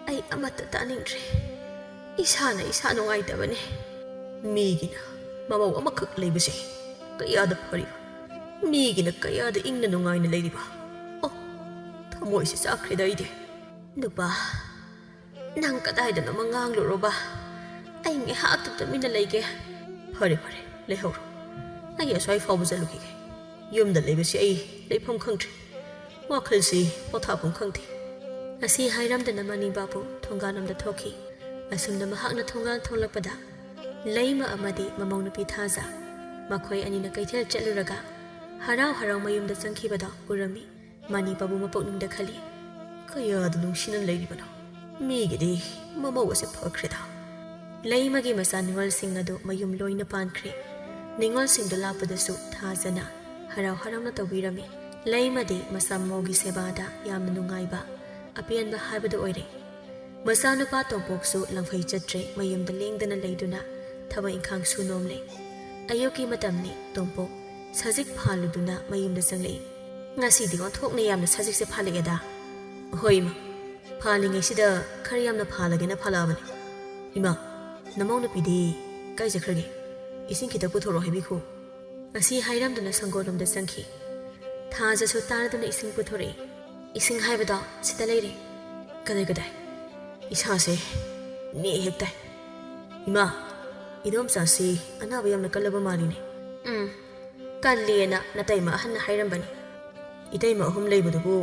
ꯑꯩ ꯑꯃꯠꯇ ꯇꯥꯅꯤꯡꯗ꯭ꯔꯦ꯫ ꯏꯁꯥꯅ ꯏꯁꯥ ꯅꯨꯡꯉꯥꯏꯇꯕꯅꯦ꯫ ꯃꯤꯒꯤꯅ ꯃꯃꯧ ꯑꯃꯈꯛ ꯂꯩꯕꯁꯦ ꯀꯌꯥꯗ ꯐꯔꯤꯕ꯫ ꯃꯤꯒꯤꯅ ꯀꯌꯥꯗ ꯏꯪꯅ ꯅꯨꯡꯉꯥꯏꯅ ꯂꯩꯔꯤꯕ꯫ ꯑꯣ, ꯊꯃꯣꯏꯁꯤ ꯆꯥꯛꯈ꯭ꯔꯦꯗ ꯑꯩꯗꯤ꯫ ꯅꯨꯄꯥ, ꯅꯪ ꯀꯗꯥꯏꯗꯅꯣꯃ ꯉꯥꯡꯂꯨꯔꯣꯕ꯫ ꯑꯩ ꯉꯥꯏꯍꯥꯛꯇ ꯇꯨꯃꯤꯟꯅ ꯂꯩꯒꯦ꯫ ꯐꯔꯦ, ꯐꯔꯦ, ꯂꯩꯍꯧꯔꯣ꯫ ꯑꯩ ꯑꯁ꯭ꯋꯥꯏ ꯐꯥꯎꯕ ꯆꯠꯂꯨꯈꯤꯒꯦ꯫ ꯌꯨꯝꯗ ꯂꯩꯕꯁꯤ ꯑꯩ ꯂꯩꯐꯝ ꯈꯪꯗ꯭ꯔꯦ꯫ ꯋꯥꯈꯜꯁꯤ ꯄꯣꯊꯥꯐꯝ ꯈꯪꯗꯦ꯫ ꯑꯁꯤ ꯍꯥꯏꯔꯝꯗꯅ ꯃꯅꯤ ꯕꯥꯕꯨ ꯊꯣꯡꯒꯥꯜꯂꯣꯝꯗ ꯊꯣꯛꯈꯤ꯫ ꯑꯁꯨꯝꯅ ꯃꯍꯥꯛꯅ ꯊꯣꯡꯒꯥꯜ ꯊꯣꯛꯂꯛꯄꯗ, ꯂꯩꯃ ꯑꯃꯗꯤ ꯃꯃꯧ ꯅꯨꯄꯤ ꯊꯥꯖ, ꯃꯈꯣꯏ ꯑꯅꯤꯅ ꯀꯩꯊꯦꯜ ꯆꯠꯂꯨꯔꯒ ꯍꯔꯥꯎ ꯍꯔꯥꯎ ꯃꯌꯨꯝꯗ ꯆꯪꯈꯤꯕꯗꯣ ꯎꯔꯝꯃꯤ꯫ ꯃꯅꯤ ꯕꯥꯕꯨ ꯃꯄꯨꯛꯅꯤꯡꯗ ꯈꯜꯂꯤ, "ꯀꯌꯥꯗ ꯅꯨꯡꯁꯤꯅ ꯂꯩꯔꯤꯕꯅꯣ꯫ ꯃꯤꯒꯤꯗꯤ ꯃꯃꯧ ꯑꯁꯦ ꯐꯈ꯭ꯔꯦꯗ꯫" ꯂꯩꯃꯒꯤ ꯃꯆꯥ ꯅꯤꯉꯣꯜꯁꯤꯡ ꯑꯗꯨ ꯃꯌꯨꯝ ꯂꯣꯏꯅ ꯄꯥꯟꯈ꯭ꯔꯦ꯫ ꯅꯤꯉꯣꯜꯁꯤꯡꯗꯨ ꯂꯥꯛꯄꯗꯁꯨ ꯊꯥꯖꯅ ꯍꯔꯥꯎ ꯍꯔꯥꯎꯅ ꯇꯧꯕꯤꯔꯝꯃꯤ꯫ ꯂꯩꯃꯗꯤ ꯃꯆꯥ ꯃꯧꯒꯤ ꯁꯦꯕꯥꯗ ꯌꯥꯝꯅ ꯅꯨꯡꯉꯥꯏꯕ, ꯑꯄꯦꯟꯕ ꯍꯥꯏꯕꯗꯨ ꯑꯣꯏꯔꯦ꯫ ꯃꯆꯥꯅꯨꯄꯥ ꯇꯣꯝꯄꯣꯛꯁꯨ ꯂꯪꯐꯩ ꯆꯠꯇ꯭ꯔꯦ, ꯃꯌꯨꯝꯗ ꯂꯦꯡꯗꯅ ꯂꯩꯗꯨꯅ ꯊꯕꯛ ꯏꯪꯈꯥꯡ ꯁꯨ ꯅꯣꯝꯂꯦ꯫ ꯑꯌꯨꯛꯀꯤ ꯃꯇꯝꯅꯤ꯫ ꯇꯣꯝꯄꯣꯛ ꯁꯖꯤꯛ ꯐꯥꯜꯂꯨꯗꯨꯅ ꯃꯌꯨꯝꯗ ꯆꯪꯂꯛꯏ꯫ "ꯉꯁꯤꯗꯤ ꯑꯣꯟꯊꯣꯛꯅ ꯌꯥꯝꯅ ꯁꯖꯤꯛꯁꯦ ꯐꯥꯜꯂꯛꯑꯦꯗ꯫" "ꯍꯣꯏ ꯏꯃꯥ, ꯐꯥꯜꯂꯤꯉꯩꯁꯤꯗ ꯈꯔ ꯌꯥꯝꯅ ꯐꯥꯜꯂꯒꯦꯅ ꯐꯥꯜꯂꯛꯑꯕꯅꯤ꯫ ꯏꯃꯥ, ꯅꯃꯧ ꯅꯨꯄꯤꯗꯤ ꯀꯥꯏ ꯆꯠꯈ꯭ꯔꯒꯦ? ꯏꯁꯤꯡ ꯈꯤꯇ ꯄꯨꯊꯣꯔꯛꯑꯣ ꯍꯥꯏꯕꯤꯈꯣ꯫" ꯑꯁꯤ ꯍꯥꯏꯔꯝꯗꯨꯅ ꯁꯪꯒꯣꯜ ꯂꯣꯝꯗ ꯆꯪꯈꯤ꯫ ꯊꯥꯖꯁꯨ ꯇꯥꯔꯗꯨꯅ ꯏꯁꯤꯡ ꯄꯨꯊꯣꯔꯛꯏ꯫ "ꯏꯁꯤꯡ ꯍꯥꯏꯕꯗꯣ ꯁꯤꯗ ꯂꯩꯔꯦ꯫" "ꯀꯗꯥꯏ, ꯀꯗꯥꯏ? ꯏꯁꯥꯁꯦ ꯅꯦ ꯍꯦꯛ ꯇꯥꯏ꯫ ꯏꯃꯥ, ꯏꯗꯣꯝꯆꯥꯁꯤ ꯑꯅꯥꯕ ꯌꯥꯝꯅ ꯀꯜꯂꯕ ꯃꯥꯜꯂꯤꯅꯦ꯫" "ꯎꯝ, ꯀꯜꯂꯦꯅ ꯅꯇꯩꯃ ꯑꯍꯟꯅ ꯍꯥꯏꯔꯝꯕꯅꯤ꯫" "ꯏꯇꯩꯃ ꯑꯍꯨꯝ ꯂꯩꯕꯗꯨꯕꯨ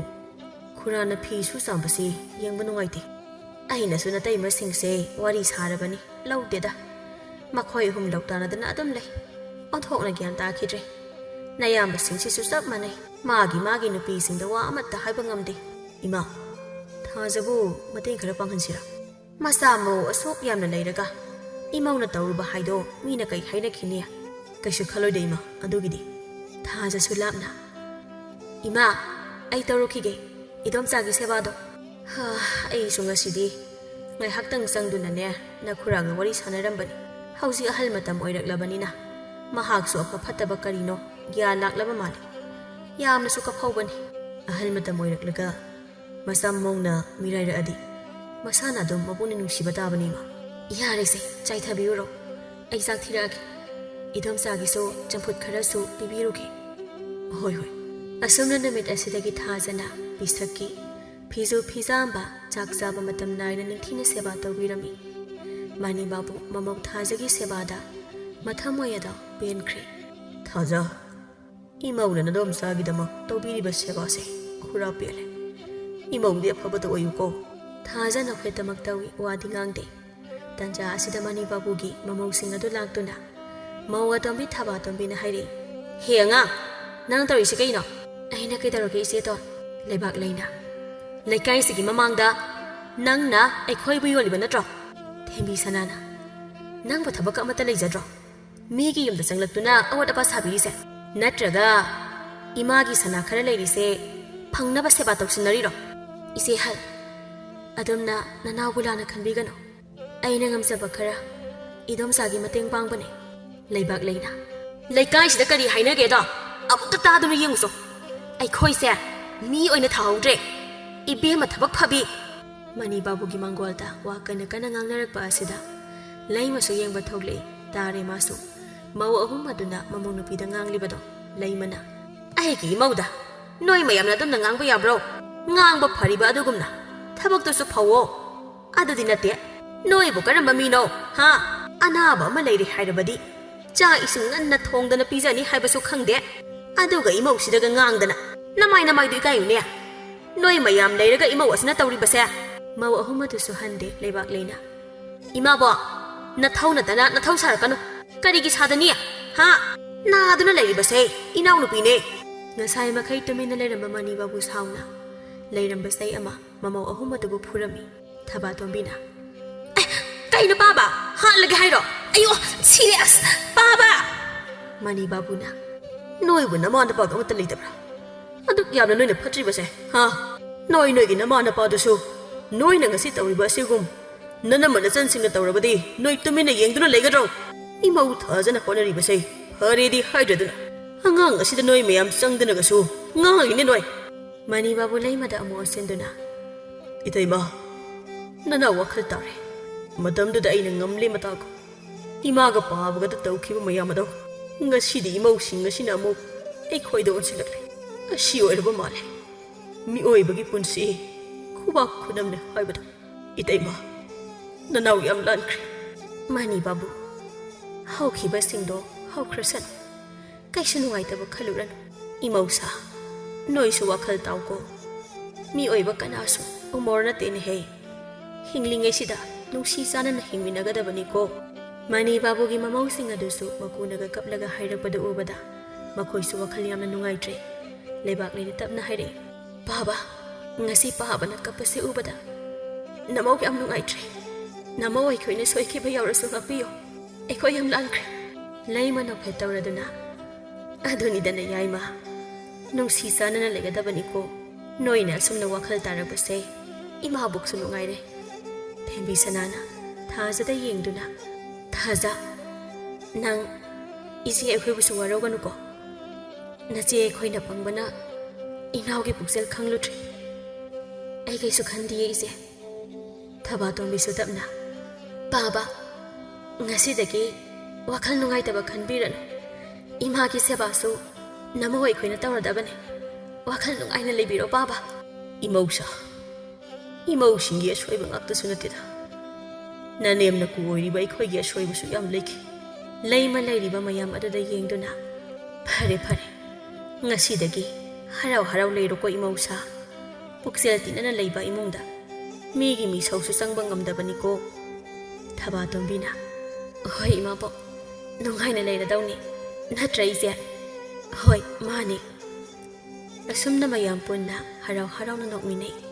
ꯈꯨꯔꯥꯅ ꯐꯤ ꯁꯨ ꯆꯥꯝꯕꯁꯤ ꯌꯦꯡꯕ ꯅꯨꯡꯉꯥꯏꯇꯦ꯫ ꯑꯩꯅꯁꯨ ꯅꯇꯩꯃꯁꯤꯡꯁꯦ ꯋꯥꯔꯤ ꯁꯥꯔꯕꯅꯤ, ꯂꯧꯗꯦꯗ꯫ ꯃꯈꯣꯏ ꯑꯍꯨꯝ ꯂꯧꯇꯥꯅꯗꯅ ꯑꯗꯨꯝ ꯂꯩ꯫ ꯑꯣꯟꯊꯣꯛꯅ ꯒ꯭ꯌꯥꯟ ꯇꯥꯈꯤꯗ꯭ꯔꯦ꯫ ꯅꯌꯥꯝꯕꯁꯤꯡꯁꯤꯁꯨ ꯆꯞ ꯃꯥꯟꯅꯩ꯫ ꯃꯥꯒꯤ ꯃꯥꯒꯤ ꯅꯨꯄꯤꯁꯤꯡꯗ ꯋꯥ ꯑꯃꯠꯇ ꯍꯥꯏꯕ ꯉꯝꯗꯦ꯫" "ꯏꯃꯥ, ꯊꯥꯖꯕꯨ ꯃꯇꯦꯡ ꯈꯔ ꯄꯥꯡꯍꯟꯁꯤꯔꯥ?" "ꯃꯆꯥ ꯃꯧ ꯑꯁꯨꯛ ꯌꯥꯝꯅ ꯂꯩꯔꯒ ꯏꯃꯧꯅ ꯇꯧꯔꯨꯕ ꯍꯥꯏꯗꯣ ꯃꯤꯅ ꯀꯩ ꯍꯥꯏꯅꯈꯤꯅꯤ?" "ꯀꯩꯁꯨ ꯈꯜꯂꯣꯏꯗ ꯏꯃꯥ, ꯑꯗꯨꯒꯤꯗꯤ꯫" ꯊꯥꯖꯁꯨ ꯂꯥꯞꯅ, "ꯏꯃꯥ, ꯑꯩ ꯇꯧꯔꯨꯈꯤꯒꯦ ꯏꯗꯣꯝꯆꯥꯒꯤ ꯁꯦꯕꯥꯗꯣ꯫" "ꯍꯥ, ꯑꯩꯁꯨ ꯉꯁꯤꯗꯤ ꯉꯥꯏꯍꯥꯛꯇꯪ ꯆꯪꯗꯨꯅꯅꯦ ꯅꯈꯨꯔꯥꯒ ꯋꯥꯔꯤ ꯁꯥꯟꯅꯔꯝꯕꯅꯤ꯫ ꯍꯧꯖꯤꯛ ꯑꯍꯜ ꯃꯇꯝ ꯑꯣꯏꯔꯛꯂꯕꯅꯤꯅ ꯃꯍꯥꯛꯁꯨ ꯑꯐ ꯐꯠꯇꯕ ꯀꯔꯤꯅꯣ ꯒ꯭ꯌꯥꯟ ꯂꯥꯛꯂꯕ ꯃꯥꯜꯂꯤ꯫ ꯌꯥꯝꯅꯁꯨ ꯀꯐꯧꯕꯅꯤ꯫ ꯑꯍꯜ ꯃꯇꯝ ꯑꯣꯏꯔꯛꯂꯒ ꯃꯆꯥ ꯃꯧꯅ ꯃꯤꯔꯥꯏꯔꯛꯑꯗꯤ ꯃꯁꯥꯅ ꯑꯗꯨꯝ ꯃꯄꯨꯛꯅꯤꯡ ꯅꯨꯡꯁꯤꯕ ꯇꯥꯕꯅꯤ ꯏꯃꯥ꯫" "ꯌꯥꯔꯦꯁꯦ, ꯆꯥꯏꯊꯕꯤꯔꯨꯔꯣ꯫ ꯑꯩ ꯆꯥꯛ ꯊꯤꯔꯛꯑꯒꯦ꯫ ꯏꯗꯣꯝꯆꯥꯒꯤꯁꯨ ꯆꯝꯐꯨꯠ ꯈꯔꯁꯨ ꯄꯤꯕꯤꯔꯨꯒꯦ꯫" ꯍꯣꯏ, ꯍꯣꯏ꯫ ꯑꯁꯨꯝꯅ ꯅꯨꯃꯤꯠ ꯑꯁꯤꯗꯒꯤ ꯊꯥꯖꯅ ꯄꯤꯁꯛꯀꯤ ꯐꯤꯖꯨ ꯐꯤꯖꯥꯝꯕ, ꯆꯥꯛ ꯆꯥꯕ ꯃꯇꯝ ꯅꯥꯏꯅ ꯅꯤꯡꯊꯤꯅ ꯁꯦꯕꯥ ꯇꯧꯕꯤꯔꯝꯃꯤ꯫ ꯃꯅꯤ ꯕꯥꯕꯨ ꯃꯃꯧ ꯊꯥꯖꯒꯤ ꯁꯦꯕꯥꯗ ꯃꯊꯃꯣꯏ ꯑꯗꯣ ꯄꯦꯟꯈ꯭ꯔꯦ꯫ ꯊꯥꯖ, ꯏꯃꯧꯅ ꯅꯗꯣꯝꯆꯥꯒꯤꯗꯃꯛ ꯇꯧꯕꯤꯔꯤꯕ ꯁꯦꯕꯥꯁꯦ ꯈꯨꯔꯥ ꯄꯦꯜꯂꯦ꯫ ꯏꯃꯧꯗꯤ ꯑꯐꯕꯇ ꯑꯣꯏꯌꯨꯀꯣ꯫ ꯊꯥꯖꯅ ꯈꯨꯠꯇꯃꯛ ꯇꯧꯏ, ꯋꯥꯗꯤ ꯉꯥꯡꯗꯦ꯫ ꯇꯟꯖꯥ ꯑꯁꯤꯗ ꯃꯅꯤ ꯕꯥꯕꯨꯒꯤ ꯃꯃꯧꯁꯤꯡ ꯑꯗꯨ ꯂꯥꯛꯇꯨꯅ ꯃꯧ ꯑꯇꯣꯝꯕꯤ ꯊꯕꯥꯇꯣꯝꯕꯤꯅ ꯍꯥꯏꯔꯛꯏ, "ꯍꯦ ꯑꯉꯥꯡ, ꯅꯪ ꯇꯧꯔꯤꯁꯤ ꯀꯩꯅꯣ?" "ꯑꯩꯅ ꯀꯩꯗꯧꯔꯒꯦ ꯏꯆꯦꯇꯣꯟ?" "ꯂꯩꯕꯥꯛ ꯂꯩꯅ, ꯂꯩꯀꯥꯏꯁꯤꯒꯤ ꯃꯃꯥꯡꯗ ꯅꯪꯅ ꯑꯩꯈꯣꯏꯕꯨ ꯌꯣꯜꯂꯤꯕ ꯅꯠꯇ꯭ꯔꯣ?" ꯊꯦꯝꯕꯤ ꯁꯅꯥꯅ, "ꯅꯪꯕꯨ ꯊꯕꯛ ꯑꯃꯠꯇ ꯂꯩꯖꯗ꯭ꯔꯣ? ꯃꯤꯒꯤ ꯌꯨꯝꯗ ꯆꯪꯂꯛꯇꯨꯅ ꯑꯋꯥꯠ ꯑꯄꯥ ꯁꯥꯕꯤꯔꯤꯁꯦ? ꯅꯠꯇ꯭ꯔꯒ ꯏꯃꯥꯒꯤ ꯁꯅꯥ ꯈꯔ ꯂꯩꯔꯤꯁꯦ ꯐꯪꯅꯕ ꯁꯦꯕꯥ ꯇꯧꯁꯤꯟꯅꯔꯤꯔꯣ?" "ꯏꯆꯦ ꯍꯜ, ꯑꯗꯣꯝꯅ ꯅꯅꯥꯎꯕꯨ ꯂꯥꯟꯅ ꯈꯟꯕꯤꯒꯅꯨ꯫ ꯑꯩꯅ ꯉꯝꯖꯕ ꯈꯔ ꯏꯗꯣꯝꯆꯥꯒꯤ ꯃꯇꯦꯡ ꯄꯥꯡꯕꯅꯦ꯫" ꯂꯩꯕꯥꯛ ꯂꯩꯅ, "ꯂꯩꯀꯥꯏꯁꯤꯗ ꯀꯔꯤ ꯍꯥꯏꯅꯒꯦꯗꯣ ꯑꯃꯨꯛꯇ ꯇꯥꯗꯨꯅ ꯌꯦꯡꯉꯨꯆꯣ꯫ ꯑꯩꯈꯣꯏꯁꯦ ꯃꯤ ꯑꯣꯏꯅ ꯊꯥꯍꯧꯗ꯭ꯔꯦ꯫ ꯏꯕꯦꯝꯃ ꯊꯕꯛ ꯐꯕꯤ!" ꯃꯅꯤ ꯕꯥꯕꯨꯒꯤ ꯃꯥꯡꯒꯣꯜꯗ ꯋꯥ ꯀꯟꯅ ꯀꯟꯅ ꯉꯥꯡꯅꯔꯛꯄ ꯑꯁꯤꯗ ꯂꯩꯃꯁꯨ ꯌꯦꯡꯕ ꯊꯣꯛꯂꯛꯏ꯫ ꯇꯥꯔꯦ ꯃꯥꯁꯨ꯫ ꯃꯧ ꯑꯍꯨꯝ ꯑꯗꯨꯅ ꯃꯃꯧ ꯅꯨꯄꯤꯗ ꯉꯥꯡꯂꯤꯕꯗꯣ꯫ ꯂꯩꯃꯅ, "ꯑꯩꯒꯤ ꯏꯃꯧꯗ ꯅꯣꯏ ꯃꯌꯥꯝꯅ ꯑꯗꯨꯝꯅ ꯉꯥꯡꯕ ꯌꯥꯕ꯭ꯔꯣ? ꯉꯥꯡꯕ ꯐꯔꯤꯕ ꯑꯗꯨꯒꯨꯝꯅ ꯊꯕꯛꯇꯨꯁꯨ ꯐꯧꯋꯣ꯫ ꯑꯗꯨꯗꯤ ꯅꯠꯇꯦ, ꯅꯣꯏꯕꯨ ꯀꯔꯝꯕ ꯃꯤꯅꯣ, ꯍꯥ? ꯑꯅꯥꯕ ꯑꯃ ꯂꯩꯔꯦ ꯍꯥꯏꯔꯕꯗꯤ ꯆꯥꯛ ꯏꯁꯤꯡ ꯉꯟꯅ ꯊꯣꯡꯗꯅ ꯄꯤꯖꯅꯤ ꯍꯥꯏꯕꯁꯨ ꯈꯪꯗꯦ꯫ ꯑꯗꯨꯒ ꯏꯃꯧꯁꯤꯗꯒ ꯉꯥꯡꯗꯅ, ꯅꯃꯥꯏ ꯅꯃꯥꯏꯗꯨ ꯏꯀꯥꯏꯌꯨꯅꯦ꯫ ꯅꯣꯏ ꯃꯌꯥꯝ ꯂꯩꯔꯒ ꯏꯃꯧ ꯑꯁꯤꯅ ꯇꯧꯔꯤꯕꯁꯦ?" ꯃꯧ ꯑꯍꯨꯝ ꯑꯗꯨꯁꯨ ꯍꯟꯗꯦ ꯂꯩꯕꯥꯛ ꯂꯩꯅ꯫ "ꯏꯃꯥꯕꯣ, ꯅꯊꯧ ꯅꯠꯇꯅ ꯅꯊꯧ ꯁꯥꯔꯛꯀꯅꯨ꯫ ꯀꯔꯤꯒꯤ ꯁꯥꯗꯅꯤ? ꯍꯥ? ꯅꯥꯗꯨꯅ ꯂꯩꯔꯤꯕꯁꯦ ꯏꯅꯥꯎꯅꯨꯄꯤꯅꯦ꯫" ꯉꯁꯥꯏ ꯃꯈꯩ ꯇꯨꯃꯤꯟꯅ ꯂꯩꯔꯝꯕ ꯃꯅꯤ ꯕꯥꯕꯨ ꯁꯥꯎꯅ ꯂꯩꯔꯝꯕ ꯆꯩ ꯑꯃ ꯃꯃꯧ ꯑꯍꯨꯝ ꯑꯗꯨꯕꯨ ꯐꯨꯔꯝꯃꯤ꯫ ꯊꯕꯥꯇꯣꯝꯕꯤꯅ, "ꯑꯦ, ꯀꯩꯅꯣ ꯄꯥꯕ? ꯍꯥꯠꯂꯒꯦ ꯍꯥꯏꯔꯣ? ꯑꯌꯣ, ꯁꯤꯔꯦ ꯑꯁ, ꯄꯥꯕ!" ꯃꯅꯤ ꯕꯥꯕꯨꯅ, "ꯅꯣꯏꯕꯨ ꯅꯃꯥ ꯅꯄꯥꯒ ꯑꯃꯠꯇ ꯂꯩꯇꯕ꯭ꯔꯥ? ꯑꯗꯨꯛ ꯌꯥꯝꯅ ꯅꯣꯏꯅ ꯐꯠꯇ꯭ꯔꯤꯕꯁꯦ, ꯍꯥ? ꯅꯣꯏ ꯅꯣꯏꯒꯤ ꯅꯃꯥ ꯅꯄꯥꯗꯨꯁꯨ ꯅꯣꯏꯅ ꯉꯁꯤ ꯇꯧꯔꯤꯕ ꯑꯁꯤꯒꯨꯝ ꯅꯅꯝꯃ ꯅꯆꯟꯁꯤꯡꯅ ꯇꯧꯔꯕꯗꯤ ꯅꯣꯏ ꯇꯨꯃꯤꯟꯅ ꯌꯦꯡꯗꯨꯅ ꯂꯩꯒꯗ꯭ꯔꯣ? ꯏꯃꯧ ꯊꯥꯖꯅ ꯍꯣꯠꯅꯔꯤꯕꯁꯦ ꯐꯔꯦꯗꯤ ꯍꯥꯏꯗ꯭ꯔꯗꯨꯅ ꯑꯉꯥꯡ ꯑꯁꯤꯗ ꯅꯣꯏ ꯃꯌꯥꯝ ꯆꯪꯗꯅꯒꯁꯨ ꯉꯥꯡꯉꯤꯅꯦ ꯅꯣꯏ꯫" ꯃꯅꯤ ꯕꯥꯕꯨ ꯂꯩꯃꯗ ꯑꯃꯨꯛ ꯑꯣꯟꯁꯤꯟꯗꯨꯅ, "ꯏꯇꯩꯃ, ꯅꯅꯥ ꯋꯥꯈꯜ ꯇꯥꯔꯦ꯫ ꯃꯇꯝꯗꯨꯗ ꯑꯩꯅ ꯉꯝꯂꯦ ꯃꯇꯥꯒꯨꯝ ꯏꯃꯥꯒ ꯄꯥꯕꯒꯗ ꯇꯧꯈꯤꯕ ꯃꯌꯥꯝ ꯑꯗꯣ ꯉꯁꯤꯗꯤ ꯏꯃꯧꯁꯤꯡ ꯑꯁꯤꯅ ꯑꯃꯨꯛ ꯑꯩꯈꯣꯏꯗ ꯑꯣꯟꯁꯤꯜꯂꯛꯂꯦ꯫ ꯑꯁꯤ ꯑꯣꯏꯔꯕ ꯃꯥꯜꯂꯦ ꯃꯤꯑꯣꯏꯕꯒꯤ ꯄꯨꯟꯁꯤ꯫ ꯈꯨꯕꯥꯛ ꯈꯨꯅꯝꯅꯦ ꯍꯥꯏꯕꯗꯣ꯫ ꯏꯇꯩꯃ, ꯅꯅꯥꯎ ꯌꯥꯝ ꯂꯥꯟꯈ꯭ꯔꯦ꯫ ꯃꯥꯅꯤ ꯕꯥꯕꯨ, ꯍꯧꯈꯤꯕꯁꯤꯡꯗꯣ ꯍꯧꯈ꯭ꯔꯁꯅꯨ꯫ ꯀꯩꯁꯨ ꯅꯨꯡꯉꯥꯏꯇꯕ ꯈꯜꯂꯨꯔꯅꯨ꯫ ꯏꯃꯧꯁꯥ, ꯅꯣꯏꯁꯨ ꯋꯥꯈꯜ ꯇꯥꯎꯀꯣ꯫ ꯃꯤꯑꯣꯏꯕ ꯀꯅꯥꯁꯨ ꯎꯃꯣꯔ ꯅꯠꯇꯦꯅꯦꯍꯦ꯫ ꯍꯤꯡꯂꯤꯉꯩꯁꯤꯗ ꯅꯨꯡꯁꯤ ꯆꯥꯟꯅꯅ ꯍꯤꯡꯃꯤꯟꯅꯒꯗꯕꯅꯤꯀꯣ꯫ ꯃꯥꯅꯤ ꯕꯥꯕꯨꯒꯤ ꯃꯃꯧꯁꯤꯡ ꯑꯗꯨꯁꯨ ꯃꯀꯨꯅꯒ ꯀꯞꯂꯒ ꯍꯥꯏꯔꯛꯄꯗꯨ ꯎꯕꯗ ꯃꯈꯣꯏꯁꯨ ꯋꯥꯈꯜ ꯌꯥꯝꯅ ꯅꯨꯡꯉꯥꯏꯇ꯭ꯔꯦ꯫ ꯂꯩꯕꯥꯛꯂꯩꯅ ꯇꯞꯅ ꯍꯥꯏꯔꯛꯏ, "ꯄꯥꯕ, ꯉꯁꯤ ꯄꯥꯕꯅ ꯀꯞꯄꯁꯦ ꯎꯕꯗ ꯅꯃꯧ ꯌꯥꯝ ꯅꯨꯡꯉꯥꯏꯇ꯭ꯔꯦ꯫ ꯅꯃꯧ ꯑꯩꯈꯣꯏꯅ ꯁꯣꯏꯈꯤꯕ ꯌꯥꯎꯔꯁꯨ ꯉꯥꯛꯄꯤꯌꯨ꯫ ꯑꯩꯈꯣꯏ ꯌꯥꯝ ꯂꯥꯟꯈ꯭ꯔꯦ"꯫ ꯂꯩꯃ ꯅꯣꯛꯐꯦꯠ ꯇꯧꯔꯗꯨꯅ, "ꯑꯗꯨꯅꯤꯗꯅ ꯌꯥꯏꯃ, ꯅꯨꯡꯁꯤ ꯆꯥꯟꯅꯅ ꯂꯩꯒꯗꯕꯅꯤꯀꯣ꯫ ꯅꯣꯏꯅ ꯑꯁꯨꯝꯅ ꯋꯥꯈꯜ ꯇꯥꯔꯛꯄꯁꯦ ꯏꯃꯥꯕꯣꯛꯁꯨ ꯅꯨꯡꯉꯥꯏꯔꯦ"꯫ ꯊꯦꯝꯕꯤ ꯁꯅꯥꯅ ꯊꯥꯖꯗ ꯌꯦꯡꯗꯨꯅ, "ꯊꯥꯖ, ꯅꯪ ꯏꯆꯦ ꯑꯩꯈꯣꯏꯕꯨꯁꯨ ꯋꯥꯔꯧꯒꯅꯨꯀꯣ꯫ ꯅꯆꯦ ꯑꯩꯈꯣꯏꯅ ꯄꯪꯕꯅ ꯏꯅꯥꯎꯒꯤ ꯄꯨꯛꯆꯦꯜ ꯈꯪꯂꯨꯗ꯭ꯔꯦ꯫ ꯑꯩ ꯀꯩꯁꯨ ꯈꯟꯗꯤꯌꯦ ꯏꯆꯦ"꯫ ꯊꯕꯥꯇꯣꯝꯕꯤꯁꯨ ꯇꯞꯅ, "ꯄꯥꯕ, ꯉꯁꯤꯗꯒꯤ ꯋꯥꯈꯜ ꯅꯨꯡꯉꯥꯏꯇꯕ ꯈꯟꯕꯤꯔꯅꯨ꯫ ꯏꯃꯥꯒꯤ ꯁꯦꯕꯥꯁꯨ ꯅꯃꯧ ꯑꯩꯈꯣꯏꯅ ꯇꯧꯔꯗꯕꯅꯤ꯫ ꯋꯥꯈꯜ ꯅꯨꯡꯉꯥꯏꯅ ꯂꯩꯕꯤꯔꯣ ꯄꯥꯕ"꯫ ꯏꯃꯧꯁꯥ, ꯏꯃꯧꯁꯤꯡꯒꯤ ꯑꯁꯣꯏꯕ ꯉꯥꯛꯇꯁꯨ ꯅꯠꯇꯦꯗ꯫ ꯅꯅꯦꯝ ꯅꯀꯨ ꯑꯣꯏꯔꯤꯕ ꯑꯩꯈꯣꯏꯒꯤ ꯑꯁꯣꯏꯕꯁꯨ ꯌꯥꯝ ꯂꯩꯈꯤ꯫ ꯂꯩꯃ ꯂꯩꯔꯤꯕ ꯃꯌꯥꯝ ꯑꯗꯨꯗ ꯌꯦꯡꯗꯨꯅ, "ꯐꯔꯦ, ꯐꯔꯦ꯫ ꯉꯁꯤꯗꯒꯤ ꯍꯔꯥꯎ ꯍꯔꯥꯎ ꯂꯩꯔꯣꯀꯣ ꯏꯃꯧꯁꯥ꯫ ꯄꯨꯛꯆꯦꯜ ꯇꯤꯟꯅꯅ ꯂꯩꯕ ꯏꯃꯨꯡꯗ ꯃꯤꯒꯤ ꯃꯤꯁꯧꯁꯨ ꯆꯪꯕ ꯉꯝꯗꯕꯅꯤꯀꯣ"꯫ ꯊꯕꯥꯇꯣꯝꯕꯤꯅ, "ꯍꯣꯏ ꯏꯃꯥꯕꯣꯛ, ꯅꯨꯡꯉꯥꯏꯅ ꯂꯩꯔꯗꯧꯅꯤ꯫ ꯅꯠꯇ꯭ꯔ ꯏꯆꯦ?" "ꯍꯣꯏ, ꯃꯥꯅꯤ"꯫ ꯑꯁꯨꯝꯅ ꯃꯌꯥꯝ ꯄꯨꯟꯅ ꯍꯔꯥꯎ ꯍꯔꯥꯎꯅ ꯅꯣꯛꯃꯤꯟꯅꯩ꯫